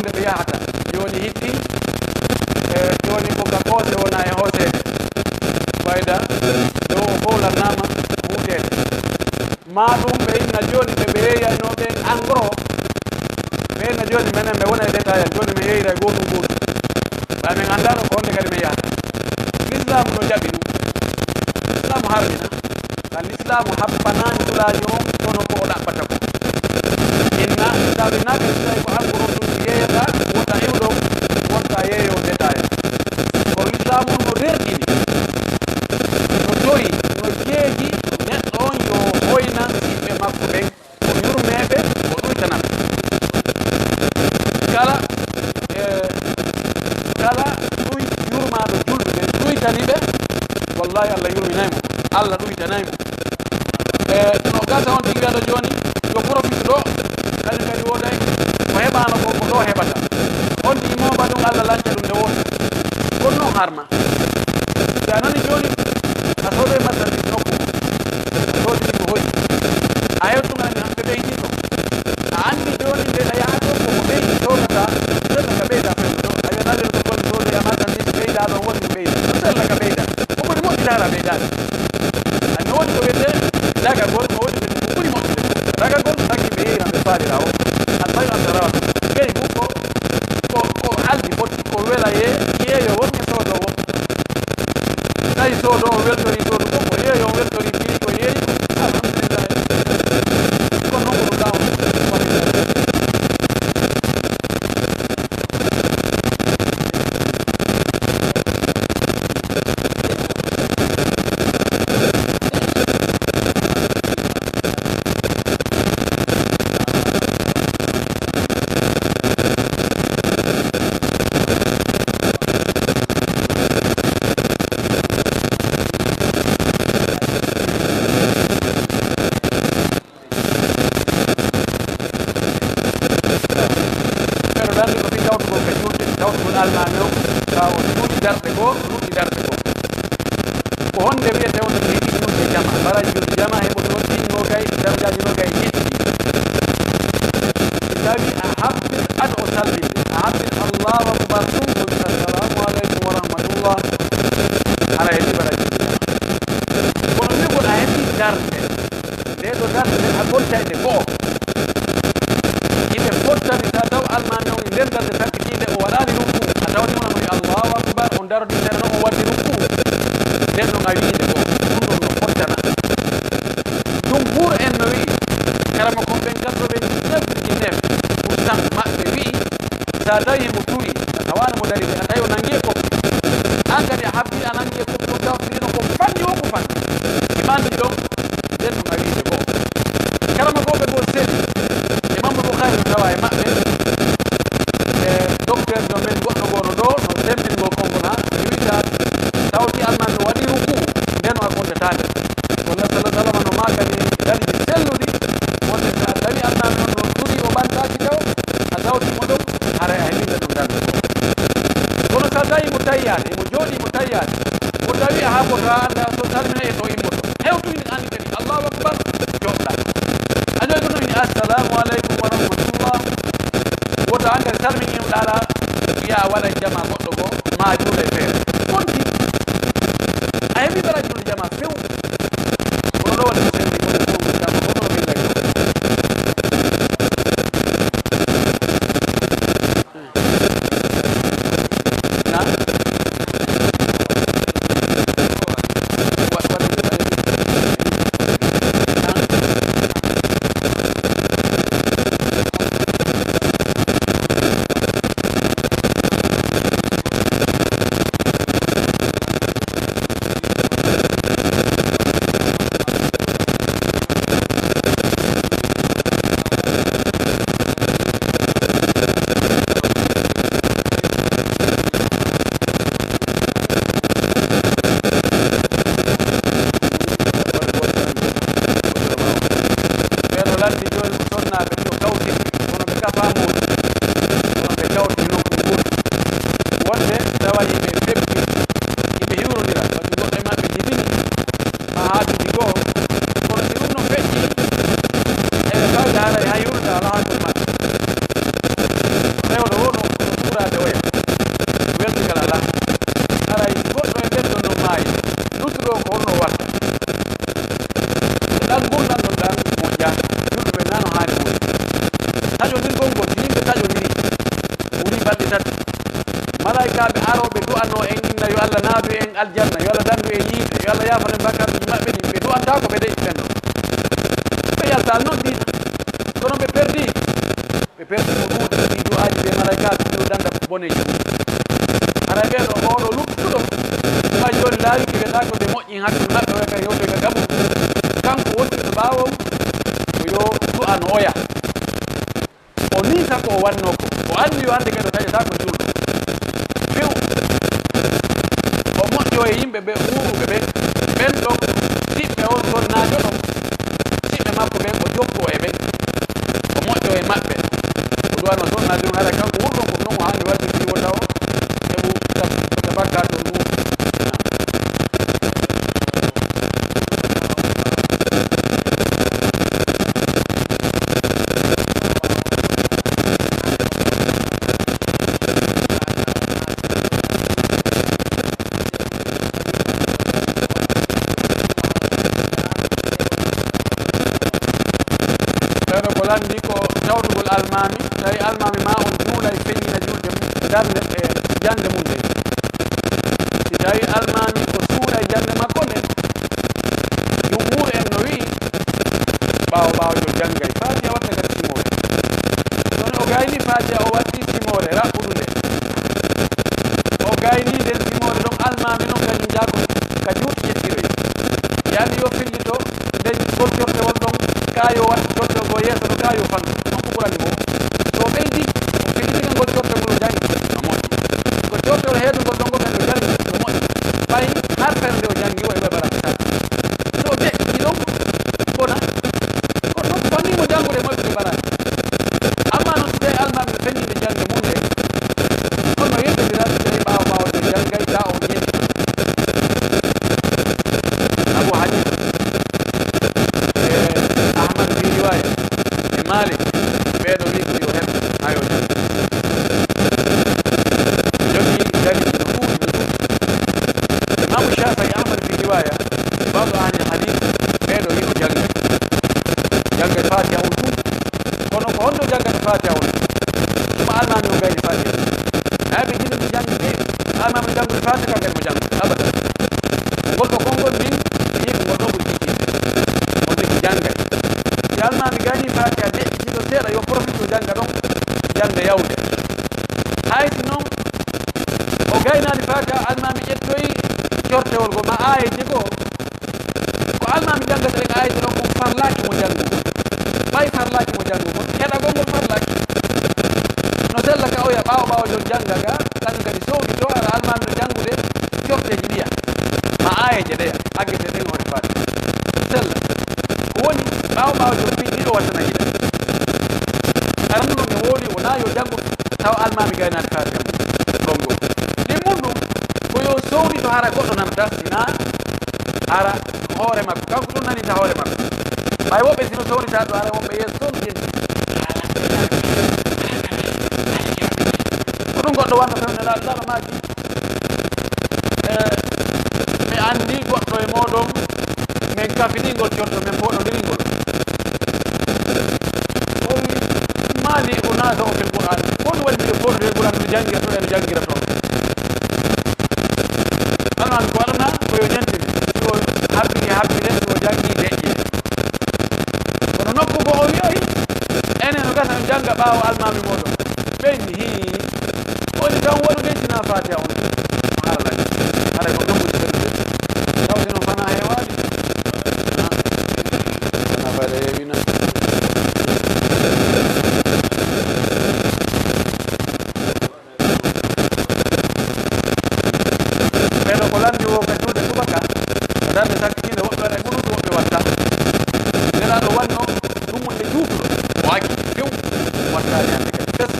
nde ɓe yahata. Jooni hitti, e jooni ko ka koose wona e hooseede. Fayda, ɗo o fowlannaama huuteede. Maa ɗum ɓe inna jooni ɓe, ɓe yeeyaynoo ɓen en gros. Ɓe inna jooni menen ɓe wona e détail, jooni mi yeeyira e gootum gootum. Ɓay men anndaano ko honde kadi men yahata. Lislaamu no jaɓi ɗum. Lislaamu harmina. Ka lislaamu happanaani tulaani on, kono ko o ɗaɓɓata ko. Inna, sabi naɓe tawi ko alqur'an ɗum yeeyata, wota iwɗo, wota yeeyo détail. Kono lislaamu on no rerɗini, no tori, no jeeji neɗɗo on yo hoynan ɓiɓɓe makko ɓen. O yurmeeɓe, o ɗuytanaɓe. Kala, e, kala ɗuy-, yurmaaɗo julɓe ɓen, ɗuytani ɓe, wallahi, Allah yurminay mo, Allah ɗuytanay mo. E, no gasa on tigi wiyaɗo jooni, yo profite ɗo, kañum kadi wooday ko heɓaano ko, ko ɗo heɓata. On tigi mooɓa ɗum, Allah lanca ɗum nde wootere. Kono noon harma. Si a nani jooni, a soodoy marchandise nokku, a soodi ɗi ko hoyi. A hewtu ngani han ɓe ɓeydi to. A anndi jooni nde a yaha to ko ko ɓeydi soodata, sella ka ɓeyda fewndo to. A wiya naɓe to kon soodi a marchandise ɓeyda ɗon woni ɓeyda. Ko sella ka ɓeyda. Ko ɓuri moƴƴi laara ɓeydaade. A no woodi ko wiyetee dagagol, no woodi ko wiyetee ko ɓuri moƴƴude. Dagagol, tagi ɓe yeeyna ɓe faalira o. An tawi an darawa. Yeey fof ko, ko, ko haldi foti, ko wela yee, yeeyo won e soodo won. Tawi soodo o weltori soodu fof, ko yeeyo o weltori prix ko yeeyi ko. Alhamdulillah. Ko noon ko ɗum ɗaawno. Pero ɗan ko fii tawtugol ka julde, tawtugol almaami on, ɓaawo o juuli darɗe goo, o lutti darɗe goo. Ko honde wiyete on ko heɓi julde jama, bara julde jama heɓoto ɗin nogay, darajaaji nogay e jeɗɗi. Si tawi a habbi, ado o salminde, a habbi Allahu Akbar ɗum, o wi'a, "Assalamu aleykum wa rahmatullah." Hara heɓi bara julde jama. Kono wi'ugol a heɓi darnde, nde ɗo darnde a gontay nde go'o. Iɓe fottani ta taw almaami on e nder darnde sakkitiinde o waɗaali rukku, a tawani mo no Allahu Akbar, on darodi tan o waddi rukku. Nden ɗon a wi'i nde go'o. Ɗum ɗon no fottana. Jumhur en no wi'i, karama kon ɓen quatre-vingt-dix-neuf virgule neuf pour cent maɓɓe wi'i, so a tawi mo turi, a tawaano mo dari de, a tawi o nangi e koppi. An kadi a habbi a nangi e koppi, on tawtirino ko fanni o ko fanni. Imanji ɗon, nden no ngawiide goo. Karamokooɓe goo seli, Imam Bukhari no tawa e maɓɓe, e docteur jo men goɗɗo goo no ɗo, no sembingol konngol ha, mi wiita, tawti almaami o waɗi ruku, nden o a gontataade. Kono sallallahu alaihi wasallam no maakani dalili selluɗi, wonde so a tawi almaami on no turi o ɓantaaki taw, a tawti mo ɗum, haray a heɓii nde ɗum darnde. Kono so a tawi mo tayyaade, mo jooɗii mo tayyaade, mo tawi a habboto a annda so salmina e to immoto. Hewtu ina anndi kadi, Allahu Akbar, joɗɗa. A joɗɗo ɗum ina, "Assalamu aleykum wa rahmatullah." Woto an kadi salmini mo ɗaala, wiya a waɗa jama goɗɗo goo, ma juula e feere. Konti. A heɓi bara juulde jama few. Kono ɗo woni ko senti, kono ko woni ko woni ko. Malaykaaɓe arooɓe du'anoo en, inna yo Allah naadu en aljanna, yo Allah danndu en yiite, yo Allah yaafan en bakkaaruuji maɓɓe ɗin, ɓe du'antaako ɓe de ɓen ɗon. Ɓe yaltaali non diina, kono ɓe perdii. Ɓe perdi ko ɗuuɗi ɗi du'aaji ɓe malaykaaɓe ɗo dannda boneeji ɗum. Haray ɓee ɗo, oo ɗo luttuɗo, ɓay jooni laawii ki wiyata ko ɓe moƴƴin hakkunde maɓɓe, oya ka hewtoy ka gaɓu. Kanko wonduɗo ɓaawo, ko yo du'ano oya. O nii sako o wannoo ko. O anndi yo hannde kadi o taƴataa ko juulɗo. Few. O moƴƴo e yimɓe ɓe, wuuruɓe ɓe. Ɓen ɗon siɓɓe on sonnaajo ɗon. Siɓɓe makko ɓen, o jokkoo e ɓen. O moƴƴo e maɓɓe. O du'ano sonnaajo ɗum, hara kanko wurɗon ko non o haani waɗde fii wota o heɓu tab-, tabakka to ɗum. Ɓeeɗo ko lanndi ko tawtugol almaami, tawi almaami ma on juulay feññina julde mum, darnde, e jannde mum nden. Si tawi almaami o suuɗay jannde makko nden, jumhuur en no wi'i, ɓaawo, ɓaawo yo janngay Faatiha watta kadi simoore. Kono o gayni Faatiha, o watti simoore raɓɓunde. O gayni nden simoore ɗon, almaami non kañum jaako ka juuti ƴettiroy. Yani yo fillito nden ngol cortewol ɗon, kaa yo wattu cortewol ngol yeeso ɗon, kaa yo fannu. Ɗum ko ɓurani mo. So o ɓeydi, o filliti ngol cortewol, o janngi, no moƴƴi. Ko cortewol heedungol ɗon ngol kadi o janngi, no moƴƴi. Ɓay harfere nde o janngi o heɓay baraka tati. So o deƴƴi ɗon, bona. Kono noon, ko fannii mo janngude e moƴƴude baraka. Ammaa noon, si tawii almaami no fenndinde jannde mum nde, kono yeddondira si tawii ɓaawo ɓaawo nde janngay, taa o ñeenti. Abu Hanifa e Ahmad fii riwaaya e Maalik, ɓee ɗoo wi'i ko yo heɓ, haa yo janngu. Jogii dalil no ɗuuɗi, no ɗuuɗi. Imaamu Shaafi'i, Ahmad fii riwaaya, ba'du ahli hadiis, ɓee ɗoo wi'i o janngay. Janngay Faatiha on tun. Kono ko honno janngata Faatiha on? Tuma almaami o gayni Faatiha. Naa ɓe jilluɓe janngi ɓe. Almaami janngude Faatiha, kan kadi mo janngude. Abadan. Ngol ɗoo konngol min, mi yi'i ko ngol ɗoo ɓuri tiiɗinde. On tigi janngay. Si almaami gayni Faatiha, deƴƴitiiɗo seeɗa, yo profito jannga ɗon, jannde yawnde. Hay si non o gaynaali Faatiha, almaami ƴettoyi cortewol goo, ma aayeeje goo, ko almaami janngata ɗen aayeeje ɗon, kon farlaaki mo janngugol. Ɓay farlaaki mo janngugol, heɗagol ngol farlaaki. No sella ka oya ɓaawo ɓaawo jon jannga ga, kañum kadi sownditoo, hara almaami no janngude corteeji ɗiya, ma aayeeje ɗeya, aggetee ɗen hoore Faatiha. Sella. Ko woni, ɓaawo ɓaawo jon piɗɗi o wattana yiɗa. Aranno no mi wowli, wonaa yo janngu tawa almaami gaynaani Faatiha mum. Ɗon goo. Ɗimmun ɗum, ko yo sowndito hara goɗɗo nana darsinaa, hara hoore makko. Kanko ɗum nanita hoore makko. Ɓay woɓɓe si no sownita ɗo, hara woɓɓe yeeso toon jenti. Ko ɗum goɗɗo wannata, Nelaaɗo, Nelaaɗo maaki. E, mi anndi goɗɗo e mooɗon, min kafidi ngol corto, min fooɗondiri ngol. O wi, "Maa lii unaazi'u fil Qur'aan?" Ko ɗum waɗi miɗo fooɗondira Qur'aan, miɗo janngira toon, miɗo janngira toon? Almaami ko waɗanaa ko yo ñantine, si o habbike habbire, si o janngii deƴƴe. Kono nokku goo o wi'oyi, "Enen no gasa en jannga ɓaawo almaami mooɗon." Ɓen hii. Woni tan waɗude sinaa Faatiha on. Mo haralani. Haray ko ɗum ɓuri sellude. Taw si no fanaa heewaade. Na. Fanaa fayda heewina. Ɓeeɗo ko lanndi wo ka juulde subaka, darnde sakkiinde, woɓɓe waɗa e ɓuruɗo, woɓɓe watta. Nelaaɗo wanno ɗum wonde juutuɗo, o acci few, wattaani hannde kadi. Fes,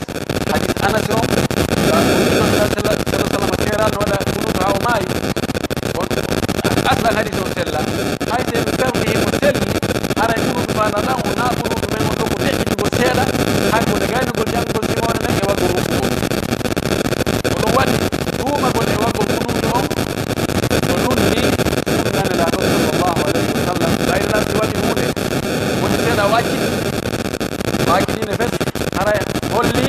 hadis Anas on, ka Nulaaɗo sallallahu alaihi wasallam seerano waɗa ɓuruɗo haa o maayi. On, aslan hadis on sella. Hay so en ferli himo selli, haray ɓuruɗo maana ɗan, o naa ɓuruɗo men on ɗo ko deƴƴitugol seeɗa, hakkunde gaynugol janngugol simoore nden e waggol rukkugol. Ko ɗum waɗi, tuumagol e waggol kunuutu on, ko lunnii sunna Nelaaɗo sallallahu alayhi wa sallam. Ɓay Nelaaɗo si waɗi huunde, woni seeɗa o acci, o acci diine fes, hara holli